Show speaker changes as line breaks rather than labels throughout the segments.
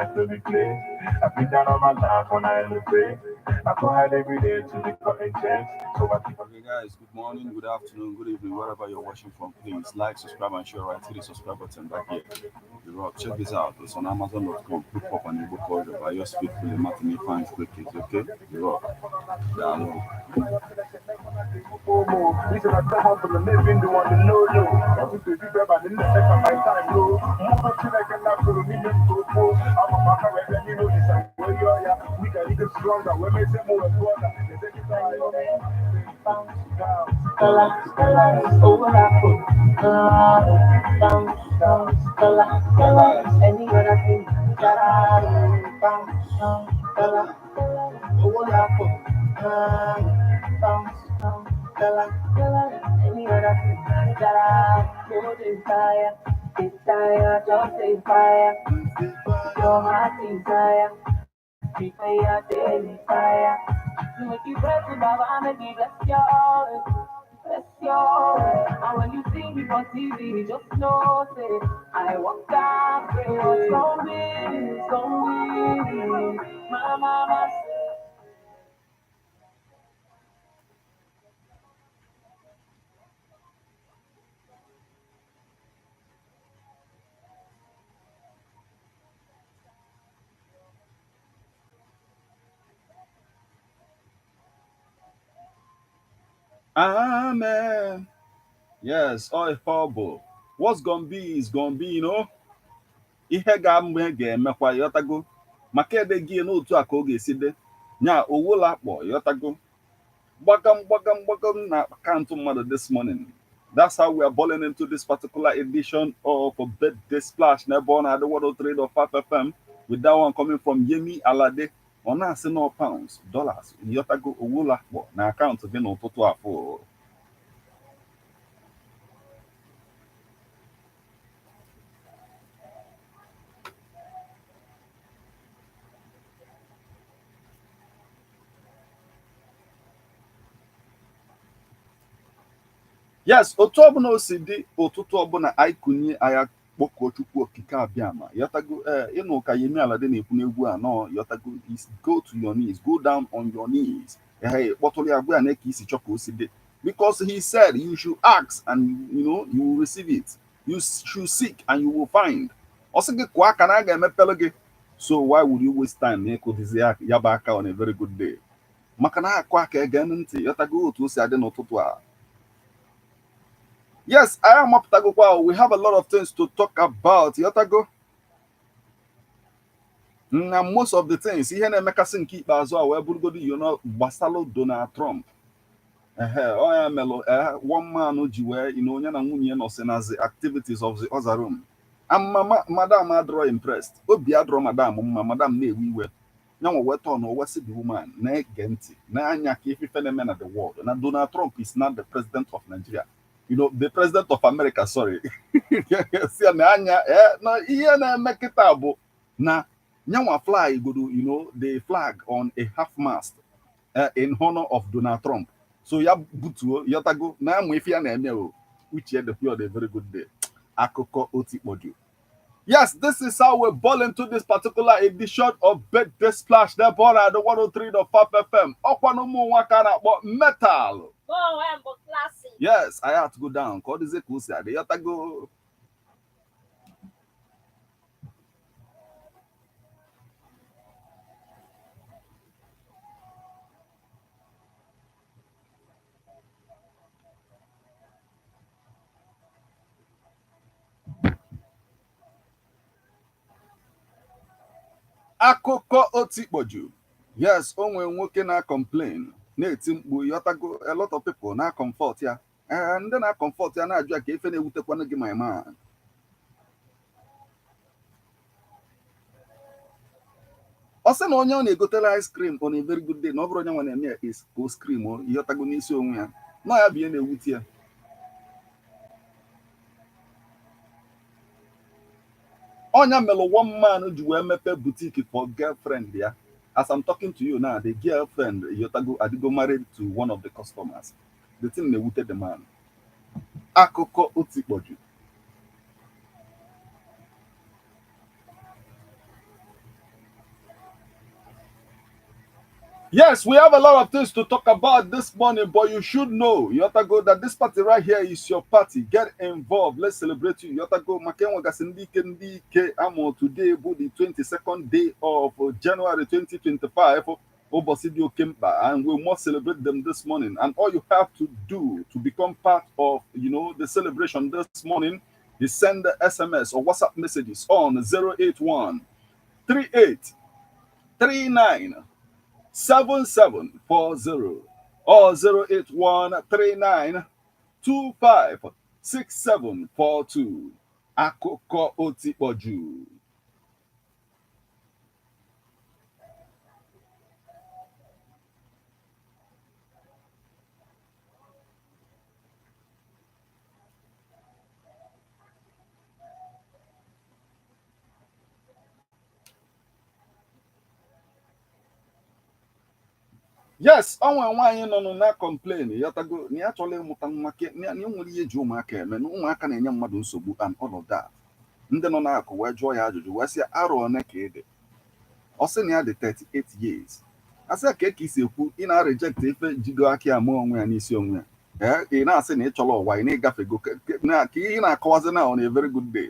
Life no be play. I been down on my life when I elevate. I go hard every day to be cutting checks. So I keep
Okay, guys, good morning, good afternoon, good evening, wherever you're watching from. Please like, subscribe, and share. Right to the subscribe button back here. The Rock. Check this out. It's on Amazon.com. Hip Hop and Igbo Culture by yours faithfully, Martin Fine Quick. Okay, The Rock. Download.
Listen, I tell humble and living the one the low low. Ọtụtụ dibịa ba ndị na-eme my time low. Mmụọ Chineke na-akụrụ n'ime mkpụrụ ama m aka wee bịa n'iru Olisa wee yọọ ya. We can get stronger, wee mezie m wee pụọ na
Any other thing, bounce, dollar, overlap, bounce, dollar, any other thing, go desire, desire, just desire, your heart desire, desire, desire. Make you bless you, Baba, make you bless you. Bless you. And when you see me on TV, just know, say, I walk down, pray what's gonna be, it's gonna be. My mama said.
Amen. Yes, all horrible. What's gonna be is gonna be, you know. Ihe ga-eme ga-emekwa, yọtago. Maka ede gị n'otu a ka ọ ga-esi dị. Nya owula akpọ, yọtago. Gbagam gbagam gbagam na akaụntụ mmadụ this morning. That's how we are balling into this particular edition of Birthday Splash n'ebe ọ na-adị 103.5 FM, with that one coming from Yemi Alade. Ọ na-asị nọ pounds, dollars, yọtago, owula akpọ na akaụntụ gị n'ụtụtụ afọ. Yes, otu ọbụla o si dị, ụtụtụ ọbụla anyị kụnye anya kpọkuo Chukwu Okike Abịama, yọtago. Ee, ịnụ ka Yemi Alade na-ekwu n'egwu a nọ, yọtago, is go to your knees, go down on your knees. Ee, kpọtụrụ ya, gwa ya na ka isi chọ ka o si dị, because he said you should ask and you know you will receive it, you should seek and you will find. Ọ sị gị kụọ aka na a ga-emepere gị. So why would you waste time n'ịkụdizi ya bụ aka on a very good day? Maka na akụ aka ege ntị, yọtago, otu o si adị n'ụtụtụ a. Yes, I am up. We have a lot of things to talk about. Yotago. Na most of the things, ihe na-emekasị nke ikpeazụ a wee bụrụgodo gbasalụ Donald Trump. Ehe, ọ ya melụ one man ji wee onye na nwunye nọ si na the activities of the other room. And mama, madam adịrọ impressed. Obi adịrọ madam mma, madam na-ewe iwe. Nyanwa wee tọn wee sị the woman na-ege ntị n'anya ka ife na-eme na the world. Na Donald Trump is not the president of Nigeria. The president of America, sorry. Si na anya na ihe na-eme kịta bụ na nyanwa fly godo the flag on a half mast in honor of Donald Trump. So ya butuo, yọtago, na amụ ife ya na-eme o. Uche dịkwa on a very good day. Akụkọ otikpoju. Yes, this is how we ball into this particular edition of Birthday Splash. The ball at the 103.5 FM. Ọkwa na ụmụ nwa ka na-akpọ metal.
Go on, but classic.
Yes, I had to go down. Ka ọ dịzie ka o si adị, yọtago. Akụkọ otikpoju. Yes, o nwere nwoke na-complain, na-eti mkpu, yọtago. A lot of people na-comfort ya. Ee, ndị na-comfort ya na-ajụ ya ka ife na-ewutekwanụ gị, my man. Ọ sị na onye ọ na-egotere ice cream on a very good day, na ọ bụrụ onye nwe na-eme ya is ka o scream o, yọtago, n'isi onwe ya nọ ya bụ ihe na-ewute ya. Ọnya melụ one man ji wee mepee boutique for girlfriend ya. As I'm talking to you now, the girlfriend, yotago, adigo married to one of the customers. The thing na-ewute the man. Akụkọ otikpoju. Yes, we have a lot of things to talk about this morning, but you should know, Yotago, that this party right here is your party. Get involved. Let's celebrate you. Yotago, maka enwegasị ndị ike ndị ike amụ today bụ the 22nd day of January 2025. Ụbọchị dị oke mkpa, and we must celebrate them this morning. And all you have to do to become part of the celebration this morning is send the SMS or WhatsApp messages on 081 38 39 7740 or 08139 256742. Akụkọ otikpọju. Yes, onwe nwaanyị nọ nụ na complain yọtago na ya chọrọ ịmụta nwa na ya nwere ihe eji ụmụaka eme na ụmụaka na-enye mmadụ nsogbu and all of that. Ndị nọ n'akụ wee jụọ ya ajụjụ wee sị ya arọ one ka ị dị. Ọ sị na ya dị 38 years. A sị ya ka esi ekwu ị na-reject ife jigo aka ya mụọ onwe ya n'isi onwe ya. Ee, ị na-asị na ị chọrọ ụwa ị na-ịgafego ka ihe ị na-akọwazi na on a very good day.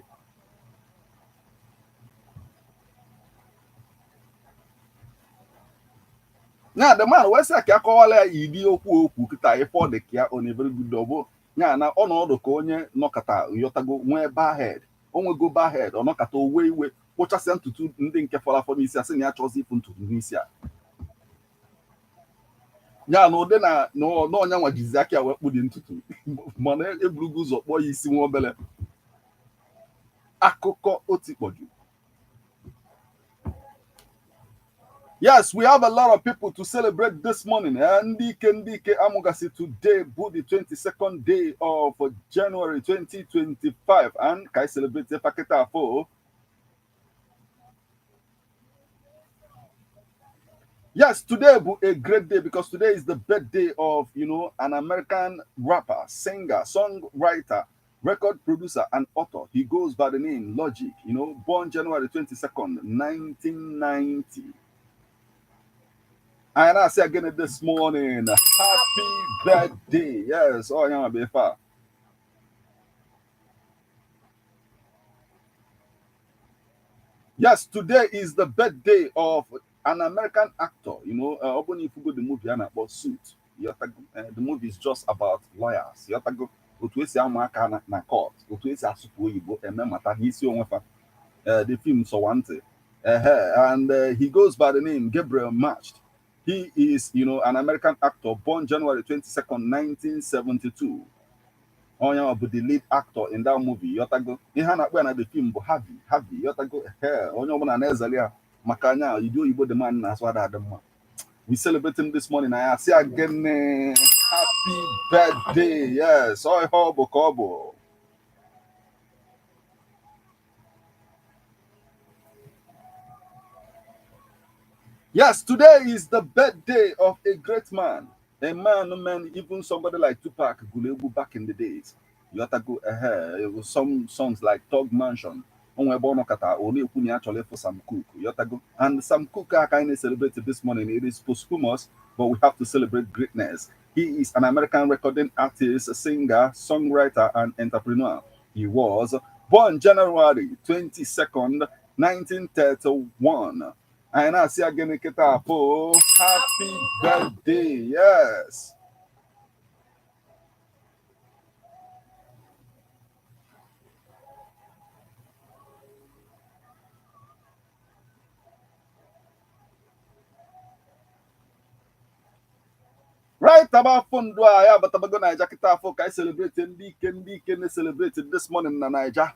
Ya the man wee sị ka akọwala ya idi okwu okwu kịta ife ọ dị ka ya on a very good day ọ bụ ya na ọnọdụ ka onye nọkọta yọtago nwee barhead onwego barhead ọ nọkọta owe iwe kpụchasịa ntutu ndị nke fọrọ afọ n'isi asị na ya chọzi ịfụ ntutu n'isi a ya na ụdị na n'ọnya nwa jizi aka ya wee kpụ dị ntutu mana eburugo ụzọ kpọọ ya isi nwa obere. Akụkọ otikpọju. Yes, we have a lot of people to celebrate this morning. Ndị ike ndị ike amụgasị today bụ the 22nd day of January 2025 and ka anyị celebrate pakịta afọ. Yes, today bụ a great day because today is the birthday of an American rapper, singer, songwriter, record producer, and author. He goes by the name Logic, born January 22nd, 1990. And I say again this morning, happy birthday. Yes, oh yeah, be far. Yes, today is the birthday of an American actor. Open if you go the movie and about Suit. The movie is just about lawyers. Yotago, otu esi ama aka na court, otu esi asụpụ oyibo eme mata n'isi onwe fa. The film Sowante. And he goes by the name Gabriel Matched. He is an American actor born January 22nd, 1972. Onye ọ bụ the lead actor in that movie, Yotago. Ihe a na-akpọ ya na the film bụ Harvey, Harvey, Yotago. Onye ọbụla na-ezeli ya maka anya idi oyibo the man na-asụ ada adị mma. We celebrate him this morning. I say again, happy birthday. Yes, ọ ihe ọ bụ ka ọ bụ. Yes, today is the birthday of a great man. A man, even somebody like Tupac Gulebu back in the days. Yotago, it was some songs like Thug Mansion. Onwe ebe ọ nọkọta ọ na-ekwu na ya chọrọ ịfụ Sam Cooke. Yotago. And Sam Cooke a kind of celebrated this morning. It is posthumous, but we have to celebrate greatness. He is an American recording artist, singer, songwriter, and entrepreneur. He was born January 22nd, 1931. And I say again, afọ, happy birthday. Yes. Right about ndụ a ya abatabago Naija kịta afọ ka anyị celebrate ndị ike ndị ike na-celebrate this morning na Naija.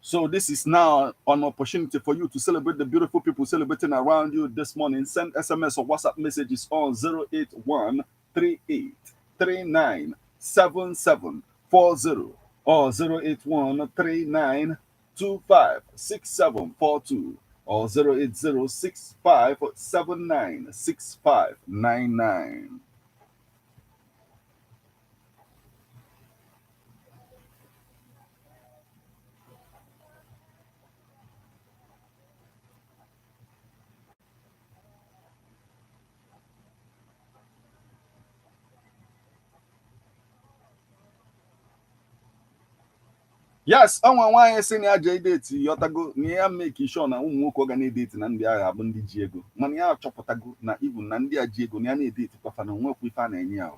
So this is now an opportunity for you to celebrate the beautiful people celebrating around you this morning. Send SMS or WhatsApp messages on 081 38 39 7740 or 081 39 25 6742 or 080 65 79 6599. Yes, ọnwa nwaanyị sị na ya jee date yọtago na ya make sure na ụmụ nwoke ọ ga na-edate na ndị agha abụ ndị ji ego, mana ya achọpụtago na even na ndị a ji ego na ya na-edate kwafa na onwekwa ife a na-enye ya,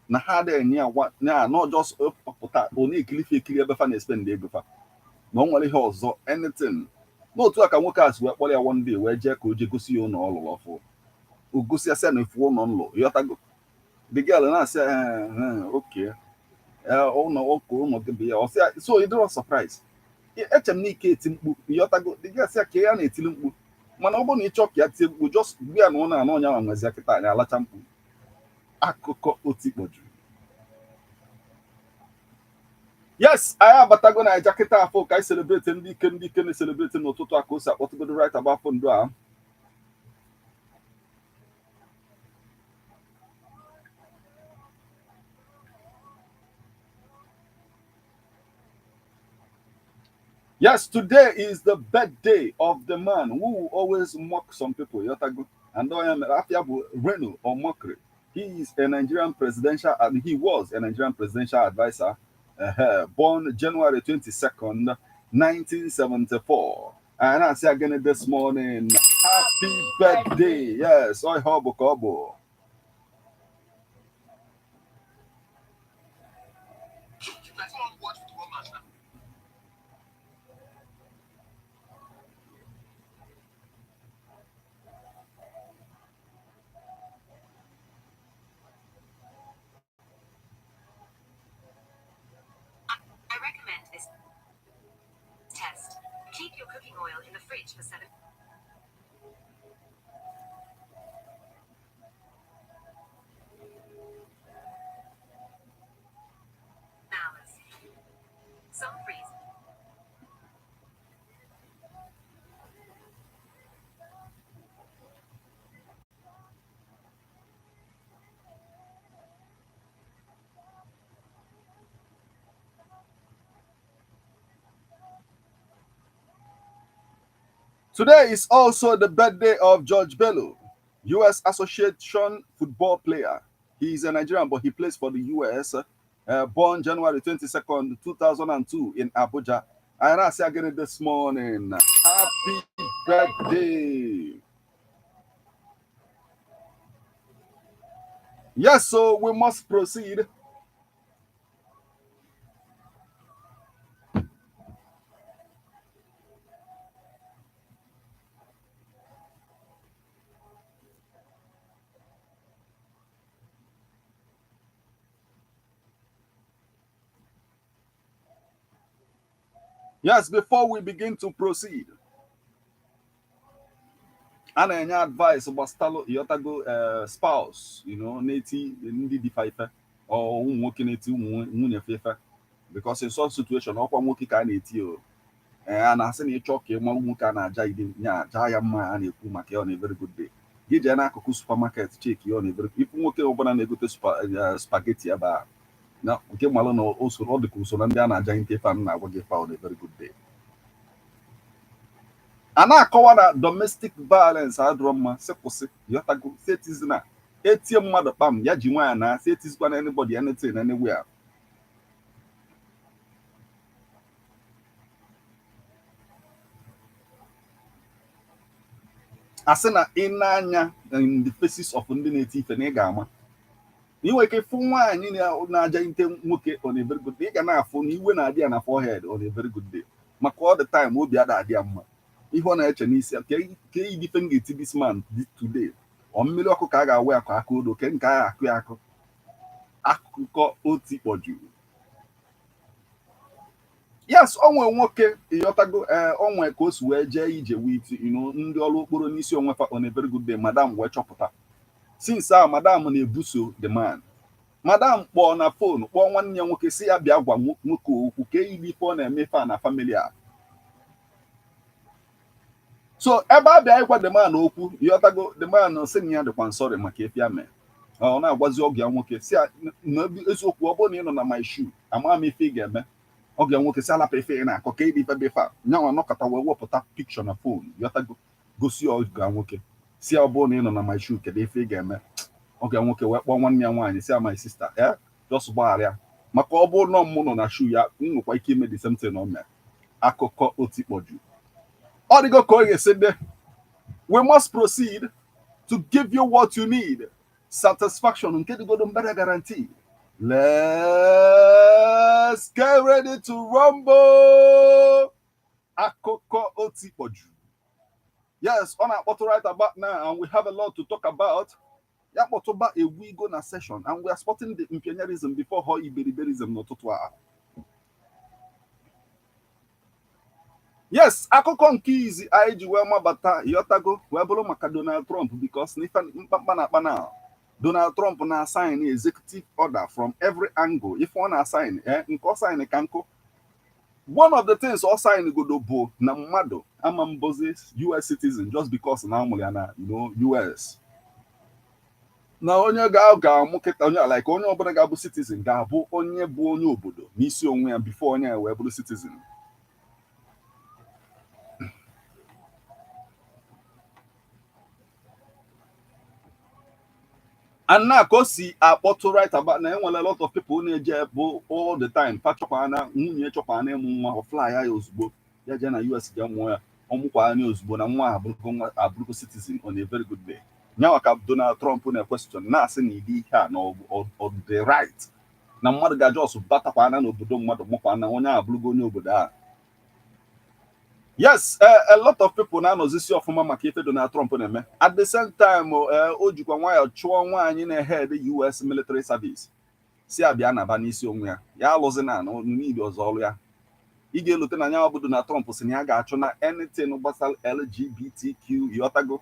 na ha adịghị enye ya na not just pụta ọ na-ekirife ekiri ebe fa na-espend ego fa, na o nwere ihe ọzọ anything. N'otu a ka nwoke a si wee kpọrọ ya one day wee jee ka o jee gosi ya ụlọ ọ lụrụ ọfụ, o gosi ya sị na efu ụlọ nlụ yọtago. The girl na-asị okay, ụlọ ụka ụlọ gị bụ ya, ọ sị so ị dịrọ surprise, eche m na ike eti mkpu yọtago. The girl sị ya ka ya na-etili mkpu, mana ọ bụrụ na ị chọọ ka ya tie mkpu just gbu ya na ụlọ anọ ọnya ma nwezi kịta anyị alacha mkpu. Akụkọ otikpojuru. Yes, anyị abatago na Naija kịta afọ ka anyị celebrate ndị ike, ndị ike na-celebrate n'ụtụtụ a ka o si akpọtụgodo right about afọ ndụ a. Yes, today is the birthday of the man who will always mock some people. Yotago. And I am Afia Reno or Mockery. He is a Nigerian presidential, and he was a Nigerian presidential advisor, born January 22nd, 1974. And I say again this morning, happy birthday. Yes, oi hobo kobo.
I recommend this test. Keep your cooking oil in the fridge for 7 hours. Some freeze.
Today is also the birthday of George Bello, U.S. Association football player. He is a Nigerian, but he plays for the U.S. Born January 22nd, 2002 in Abuja. And I say again this morning, happy birthday. Yes, so we must proceed. Yes, before we begin to proceed, a na-enye advice gbasalụ ịghọtago spouse, you know, na-eti ndị dị fa ife, or ụmụ nwoke na-eti ụmụ nwunye fa ife, because in such situation ọkwa nwoke ka a na-eti o. A na-asị na ịchọ ka ịma nwoke a na-aja ide nya aja ya mma, a na-ekwu maka ya on a very good day. Gị jee n'akụkụ supermarket check ya on a very ifu nwoke ọbụla na-egote spaghetti ebe a na nke malụ na usoro ọ dị ka usoro ndị a na-aja nke ife a na-agwa gị fa on a very good day. A na-akọwa na domestic violence adịrọ mma, sị kwụsị, yọtago, si etizina etie mmadụ kpam ya ji nwaanyị na si etizikwa na anybody anything anywhere. A sị na ị na-anya in the faces of ndị na-eti ife na ị ga-ama na ị nwere ike ịfụ nwaanyị na-aja nte nwoke on a very good day, ị ga na-afụ na iwe na-adị ya na forehead on a very good day, maka all the time obi ada adị ya mma, ihe ọ na-eche n'isi ya ka ife m ga-eti this man today, ọ mmiri ọkụ ka a ga-awa ya ka aka odo ke nke a akụ ya akụ. Akụkọ otikpọjuru. Yes, onwe nwoke ịghọtago, onwe ka o si wee jee ije wit, you know, ndị ọrụ okporo n'isi onwe fa on a very good day, madam wee chọpụta since a madam na-ebuso the man. Madam kpọọ na phone kpọọ nwanne ya nwoke si ya bịa gwa nwoke okwu ka eyiri ife ọ na-eme ife a na family a. So ebe a bịa ịgwa the man okwu, ịghọtago, the man sị na ya dịkwa nsọrị maka ife ya mee. Ọ na-agwazi ọgụ ya nwoke si na eziokwu ọ bụrụ na ị nọ na my shoe ama m ife ị ga-eme. Ọgụ ya nwoke si alapa ife ị na-akọ ka ịdị ife bụ ife a nyanwa nọkọta wee wepụta pikchọ na phone, ịghọtago, gosi ọgụ ya nwoke si ọ bụrụ na ị nọ na my shoe kedu ife ị ga-eme. Ọgụ ya nwoke wee kpọọ nwanne ya nwaanyị si ya my sister just gbaghara ya Maka ọ bụrụ na mụ nọ na shoe ya, m nwekwa ike ime the same thing o mere. Akụkọ otikpọju. Ọ dịgo ka ọ ga-esi dị. We must proceed to give you what you need. Satisfaction nke dịgodo mbere guarantee. Let's get ready to rumble. Akụkọ otikpọju. Yes, ọ na-akpọtụ right about now, and we have a lot to talk about. Ya kpọtụba egwu igo na session, and we are spotting the imperialism before her iberiberism n'ụtụtụ a. Yes, akụkọ nke izi anyị ji wee mabata yọtago wee bụrụ maka Donald Trump, because n'ife mkpamkpa na-akpa na Donald Trump na-assign executive order from every angle. Ife ọ na-assign, nke ọ sign ka nkụ. One of the things ọ sign godo bụ na mmadụ ama mbozi US citizen just because na amụrụ ya na US. Na onye ga-amụ kịta, onye like onye ọbụla ga-abụ citizen ga-abụ onye bụ onye obodo n'isi onwe ya before onye wee bụrụ citizen. And na ka o si akpọtụ right about na enwere a lot of people na-eje bụ all the time fa chọkwa na nwunye chọkwa na ịmụ nwa, ọ fly ya ozugbo ya jee na US jee mụọ ya, ọ mụkwa anya ozugbo na nwa abụrụgo citizen on a very good day. Nyanwa ka Donald Trump na-question na-asị na ịdị ihe a na ọ dị right na mmadụ ga-ajọs batakwa na n'obodo mmadụ mụkwa na onye abụrụgo onye obodo a. Yes, a lot of people na-anọzisi ọfụma maka ife Donald Trump na-eme. At the same time, o jikwa nwayọọ chụọ nwaanyị na-head US military service si abịa naba n'isi onwe ya, ya alụzi na n'ili ọzọ ọrụ ya. Ị ga-elote na nyanwa bụ Donald Trump si na ya ga-achụ na anything gbasara LGBTQ, yọtago.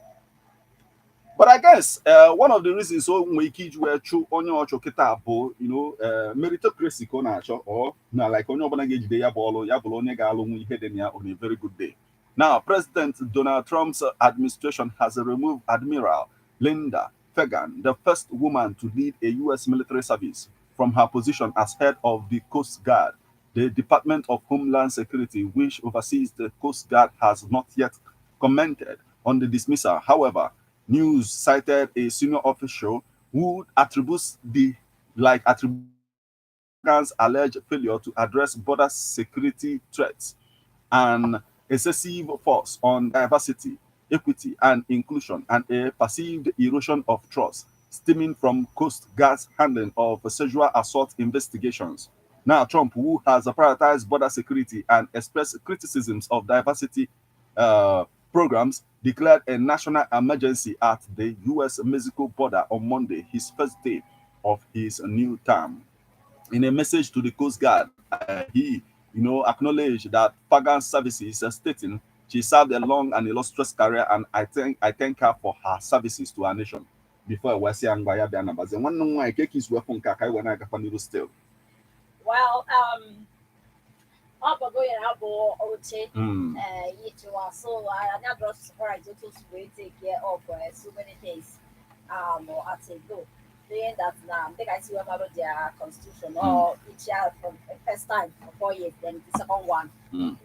But I guess one of the reasons o nwee ike iji wee chụ onye ọchụ kịta bụ meritocracy ka ọ na-achọ, or na like onye ọbụla ga-ejide ya bụ ọrụ ya bụrụ onye ga-alụ nwe ihe dị na ya on a very good day. Now, President Donald Trump's administration has removed Admiral Linda Fagan, the first woman to lead a U.S. military service, from her position as head of the Coast Guard. The Department of Homeland Security, which oversees the Coast Guard, has not yet commented on the dismissal. However, news cited a senior official who attributes the like attributes alleged failure to address border security threats and excessive force on diversity, equity, and inclusion, and a perceived erosion of trust stemming from Coast Guard's handling of sexual assault investigations. Now, Trump, who has prioritized border security and expressed criticisms of diversity programs, declared a national emergency at the U.S.-Mexico border on Monday, his first day of his new term. In a message to the Coast Guard, he, acknowledged that Fagan's services, stating she served a long and illustrious career, and I thank her for her services to our nation. Before I was young, by nwanne m nwaanyị ka isi wepụ nke a ka anyị wee na-agakwa n'iru still.
Well, ọ bago ya bụ oche ịchịwa, so I'm not surprised otu o si wee take care of so many things at a go. Doing that now, they guys who have their constitution or each year from the first time for 4 years, then the second one. Mm.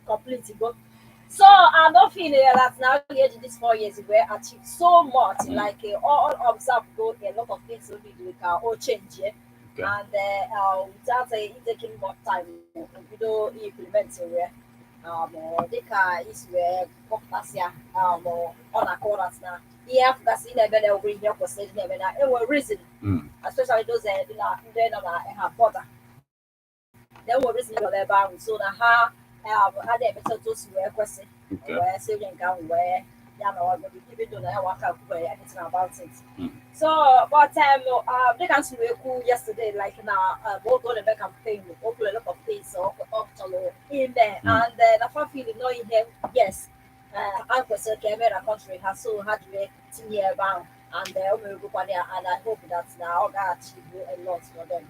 Complete go. So I don't feel that now this 4 years we achieved so much. Like all observe go a lot of things will be we can all change. Yeah?
Okay.
And without taking more time, we do implement it. Dịka isi wee kpọpụtasịa, ọ na-akọwa na ihe afụgasị na-eme na enwere ihe kwesịrị ịdị na-eme na enwere reason, especially those dị na ndị nọ na ha border na enwere reason nọ n'ebe ahụ, so na ha ha na-emecha otu o si wee kwesị wee sị onye nke ahụ wee ya na ọgụ even though na ya waka kwubere anything about it. So but dịka m si wee kwu yesterday, like na oge ọ na-eme campaign, o kwuru a lot of things ọ chọrọ ime, and na fa feel nọ ihe yes a kwesịrị ka eme na country ha, so ha ji wee tinye ebe ahụ, and o meregokwana ya, and I hope that na ọ ga-achieve a lot for them.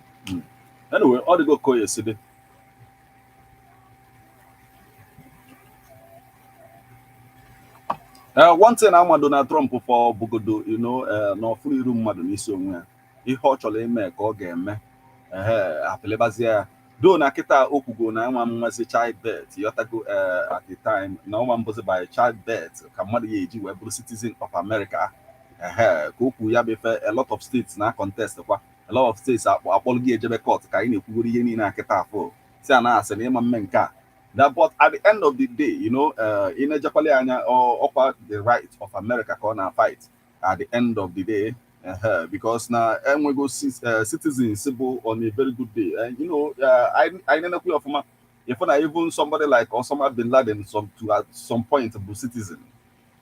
Anyway, ọ dịgo ka o esi dị. One thing ama Donald Trump for bugodo, na ọfụrụ iru mmadụ n'isi onwe ya, ihe ọ chọrọ ime ka ọ ga-eme, ehe apịlịbazie ya do na kịta o kwugo na nwa mmazi child birth, yọtago, at the time na ọnwa mbụzi by child birth ka mmadụ ya eji wee bụrụ citizen of America. Ehe ka o kwu ya bụ ife, a lot of states na contest kwa, A lot of states akpọlụ gị ejebe court ka anyị na-ekwugoro ihe niile akịta afọ si a na-asị na ịma mme nke a that. But at the end of the day, ị na-ejekwali anya ọkwa the right of America ka ọ na-fight at the end of the day, because na enwego citizens bụ on a very good day, and anyị na-enekwu ya ọfụma if na even somebody like Osama bin Laden some to at some point bụ citizen.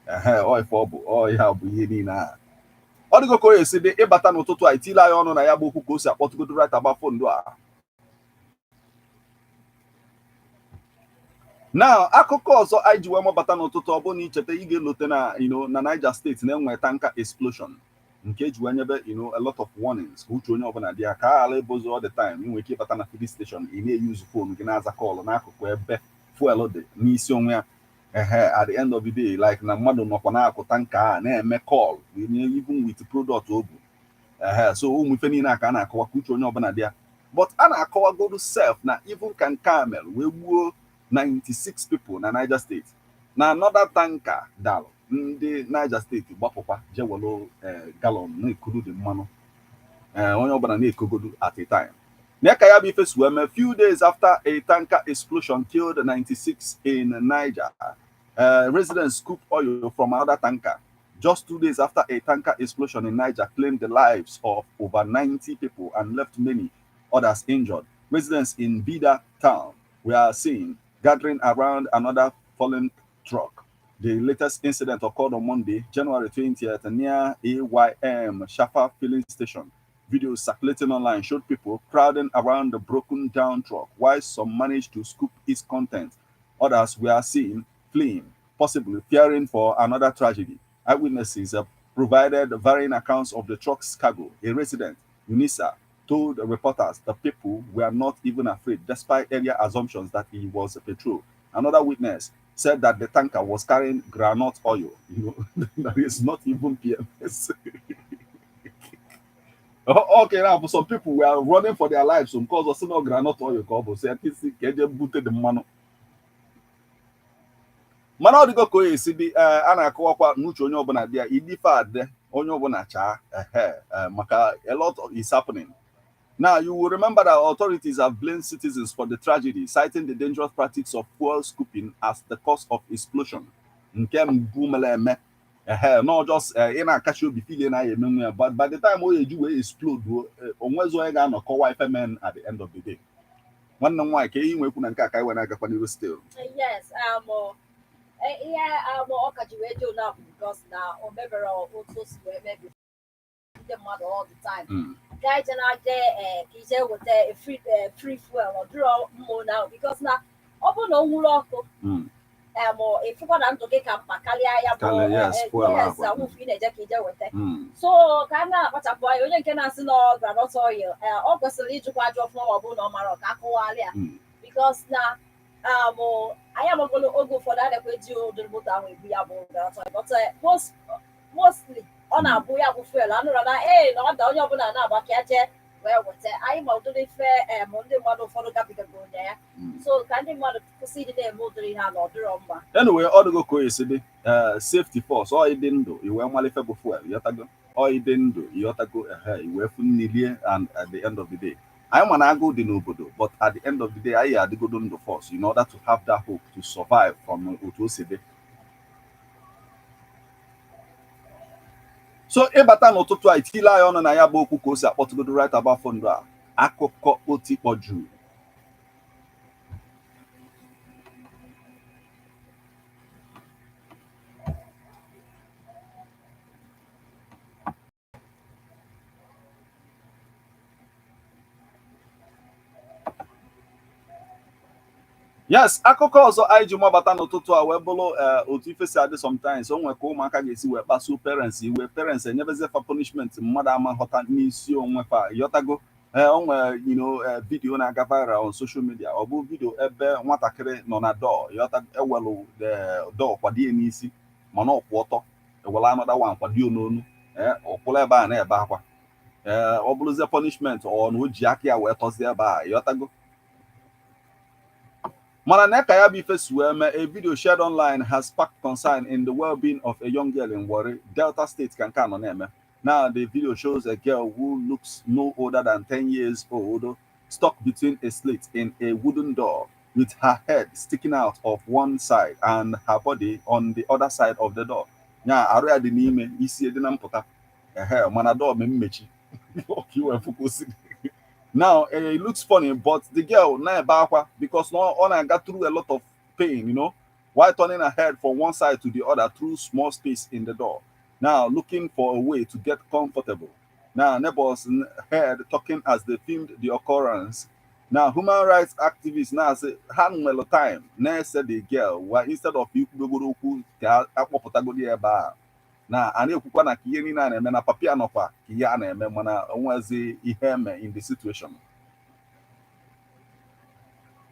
Ọ ife ọ bụ ọ ihe a bụ ihe niile a ọ dịgo ka o esi dị ịbata n'ụtụtụ a itile anyị ọnụ na ya bụ okwu ka o si akpọtụgodo right about phone a. Now, akụkọ ọzọ anyị ji wee mabata n'ụtụtụ, ọ bụ na icheta ị ga-elote na na Niger State na-enwe tanker explosion nke eji wee nyebe a lot of warnings ka uche onye ọbụla dị ya ka a ghara ịbụzi all the time ị nwere ike ịbata na filling station, ị na-eyuzu phone gị na-aza call n'akụkụ ebe fuel dị n'isi onwe ya. Ehe, at the end of the day, like na mmadụ nọkwa n'akụ tanker a na-eme call even with product o bu. Ehe, so ụmụ ife niile a ka a na-akọwa ka uche onye ọbụla dị ya, but a na-akọwagodu sef na even ka nke a mere wee gbuo 96 people na Niger State, na another tanker dalụ, ndị Niger State gbapụkwa jewelu gallon na-ekuru dị mmanụ, onye ọbụla na-ekogodu at a time. Na ka ya bụ ife si wee mee, few days after a tanker explosion killed 96 in Niger, residents scoop oil from another tanker. Just 2 days after a tanker explosion in Niger claimed the lives of over 90 people and left many others injured, residents in Bida town were seen gathering around another fallen truck. The latest incident occurred on Monday, January 20th, near AYM Shafa filling station. Videos circulating online showed people crowding around the broken down truck, while some managed to scoop its contents. Others were seen fleeing, possibly fearing for another tragedy. Eyewitnesses provided varying accounts of the truck's cargo. A resident, Unisa, told reporters the people were not even afraid, despite earlier assumptions that he was a petrol. Another witness said that the tanker was carrying groundnut oil. That is not even PMS. Okay, now for some people were running for their lives, some cause also no groundnut oil ka ọ bụ sị isi ka eje bute dị mmanụ. Mana ọ dịgo ka o esi dị, a na-akọwakwa n'uche onye ọbụla dị ya idife ade onye ọbụla chaa ehe maka a lot is happening. Now, you will remember that authorities have blamed citizens for the tragedy, citing the dangerous practice of fuel scooping as the cause of explosion. Nke mbụ mere eme, ehe, not just ị na-akachi obi file na ya emenwe ya, but by the time o eji wee explode, onwezi onye ga-anọ kọwa ife men at the end of the day. Nwanne m nwaanyị, ka ihe nwekwu na nke a ka anyị wee na-agakwa n'iru still.
Yes, ihe ọ ka ji wee dị ona bụ because na o mebere otu o si wee mebi ndị mmadụ all the time. Gaa ije na-aje ka ije weta free fuel, ọ dịrọ mma now because na ọ bụrụ na o nwuru ọkụ, ịfụkwa na ndụ gị ka mkpa karịa ya bụ
Karịa, yes, fuel
yes,
ahụ.
Awụfu ị na-eje ka ije weta. So ka a na-akpachapụ anya, onye nke na-asị na ọ groundnut oil, ọ kwesịrị ịjụkwa ajụ ọfụma ma ọ bụrụ na ọ mara ka akọwalị ya because na anyị amagolo oge ụfọdụ a na-ekwe ji ụdịrị moto ahụ ebu ya bụ groundnut oil, but mostly ọ na-abụ ya bụ fuel anụrụ na ee na ọ da, onye ọbụla na-agba ka ya jee wee weta. Anyị ma ụdịrị ife ndị mmadụ ụfọdụ gabigagoro na ya. So ka ndị mmadụ kwụsị ịdị na-eme ụdịrị ihe a na ọ dịrọ mma.
Anyway, ọ dịgo ka o esi dị, safety first. Ọ ịdị ndụ iwee malife bụ fuel, ịghọtago? Ọ ịdị ndụ, ịghọtago? Ehe, iwee fụ nnilie. And at the end of the day, anyị ma na agụụ dị n'obodo, but at the end of the day, anyị adịgodo ndụ first in order to have that hope to survive from otu o si dị. So ịbata n'ụtụtụ a, itile anyị ọnụ na ya bụ okwu ka o si akpọtụgodo right about phone a akụkọ otikpọjuru. Yes, akụkọ ọzọ anyị ji mabata n'ụtụtụ a wee bụrụ otu ife si adị. Sometimes o nwere ka ụmụaka ga-esi wee kpasuo parents iwe, parents enyebezie fa punishment mmadụ ama nghọta n'isi onwe fa, yọtago? Ee, o nwere video na-aga viral on social media. Ọ bụ video ebe nwatakịrị nọ na door, yọta, ewelu door kwadie n'isi, mana ọ kwụ ọtọ, ewelu another one kwadie n'onu. Ee, ọ kwụrụ ebe a na-ebe akwa. Ee, ọ bụrụzie punishment ọ na o ji aka ya wee tọzie ebe a, yọtago? Mana na ka ya bụ ife si wee mee, a video shared online has sparked concern in the well-being of a young girl in Warri, Delta State, ka nke a nọ na-eme. Now, the video shows a girl who looks no older than 10 years old stuck between a slit in a wooden door with her head sticking out of one side and her body on the other side of the door. Nya arụ ya dị n'ime, isi dị na mpụta. Ehe, mana door me mmechi. Okay, well, focus. Now, it looks funny, but the girl na-ebe akwa because now ọ na-aga through a lot of pain, while turning her head from one side to the other through small space in the door. Now, looking for a way to get comfortable. Now, neighbors heard talking as they filmed the occurrence. Now, human rights activists now say, ha nwere time na-ese the girl, well, instead of ikwubegoro okwu ka akpọpụtagodi ebe a na a na-ekwukwa na ka ihe niile a na-eme na papia nọkwa ka ihe a na-eme, mana onwezi ihe eme in the situation.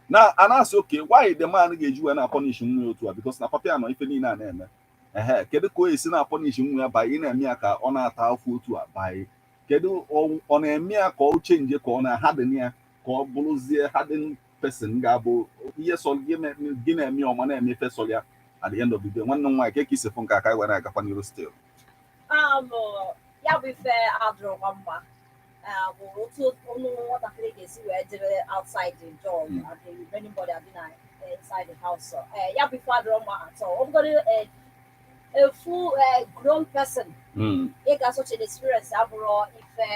Na a na-asị, okay, why the man ga-eji wee na-apunish nwa ya otu a? Because na papia nọ ife niile a na-eme. Ehe, kedu ka o esi na-apunish nwa ya by ị na-eme ya ka ọ na-ata afụ otu a? By kedu ọ na-eme ya ka ọ change, ka ọ na-harden ya, ka ọ bụrụzie harden person ga-abụ ihe sọ gị na-eme ọma na-eme ife sọ ya. At the end of the day, nwanne m nwaanyị, ka isi fụ nke a ka anyị wee na-agakwa n'iru still.
Ya bụ ife adịrọkwa mma bụ otu ọnụ nwatakịrị ga-esi wee jere outside the door and the remaining body adị na inside the house. Ya bụ ife adịrọ mma atọ. Ọ bụgodị a full grown person ịga such an experience abụrụ ife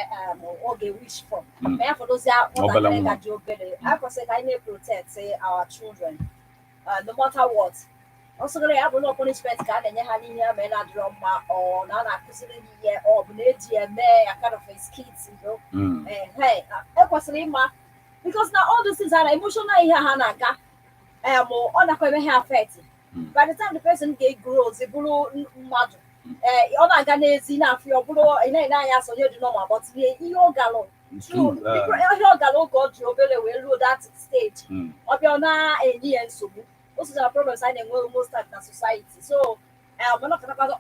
ọ ga-wish for. Ma ya fọdụzie
Obele
nwatakịrị
nwa.
Gaji obere, anyị kwesịrị ka anyị na-protect our children no matter what. Ọ sịgoro ya bụ na punishment ka a na-enye ha n'ihe ha mere na-adịrọ mma, ọ na a na-akụziri ha ihe, ọ bụ na eji eme ya kind of a skit. Hey, ekwesịrị ịma because na all these things are emotional. Ihe ha na-aga ọ nakwa eme ha affect. By the time the person ga-grow bụrụ mmadụ, ọ na-aga n'ezi na-afụ ọ bụrụ ị na-ene anya asọ onye dị normal, but ihe ọ galụ through ihe ọ gara oge ọ dị obere wee ruo that stage, ọ bịa ọ na-enye ya nsogbu. O so na problems anyị na-enwe most time na society. So mana ọkatakwa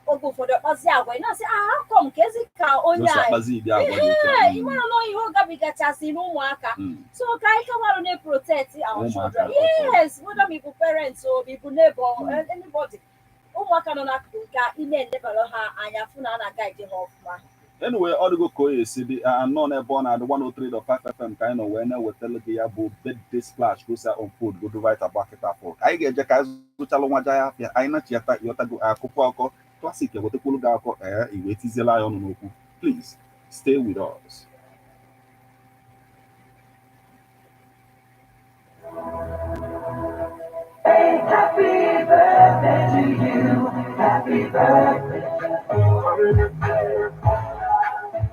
oge ụfọdụ ọkpazi agwa, ị na-asị, ah, how come ka ezi ka onye
O si
a
akpazi ịdị agwa dị otu a.
Ee, ị mara na ihe ọ gabigachasị n'ụmụaka. So ka anyị kawarụ na-protect our
Ụmụaka,
children.
okay.
Yes, whether ma ị bụ parents or ma ị bụ neighbor, anybody, ụmụaka nọ n'akụkụ nke ị na-elebara ha anya, fụ na a na-agaide ha ọfụma.
Anyway, ọ dịgo ka o esi dị anọ n'ebe ọ na-adị 103.5 FM ka anyị nọ wee na-ewetara gị ya bụ birthday splash ka o si unfold go right about kịta afọ. Anyị ga-eje ka anyị zụchalụ nwa ja ya afịa, anyị nachiata ịghọtago akụkọ akọ classic ewetakwulu gị akọ ee iwe tiziela anyị ọnụ n'okwu. Please stay with us.
Happy birthday to you. Happy birthday.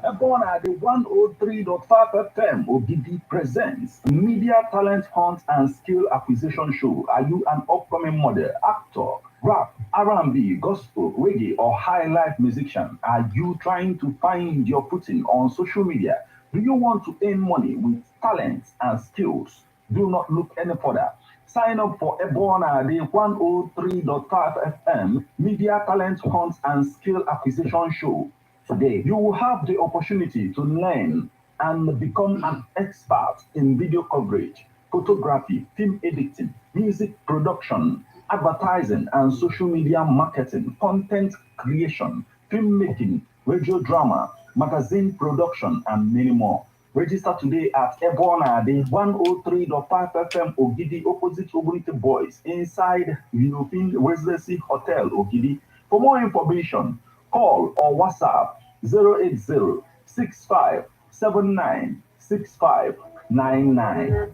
Ebon at the 103.5 FM Ogidi presents Media Talent Hunt and Skill Acquisition Show. Are you an upcoming model, actor, rap, R&B, gospel, reggae, or high life musician? Are you trying to find your footing on social media? Do you want to earn money with talents and skills? Do not look any further. Sign up for Ebona, the 103.5 FM Media Talent Hunt and Skill Acquisition Show. Today, you will have the opportunity to learn and become an expert in video coverage, photography, film editing, music production, advertising and social media marketing, content creation, filmmaking, radio drama, magazine production, and many more. Register today at Ebona, the 103.5 FM Ogidi, opposite Ogunite Boys, inside European Residency Hotel Ogidi. For more information, call or WhatsApp 080 65 79 65 99.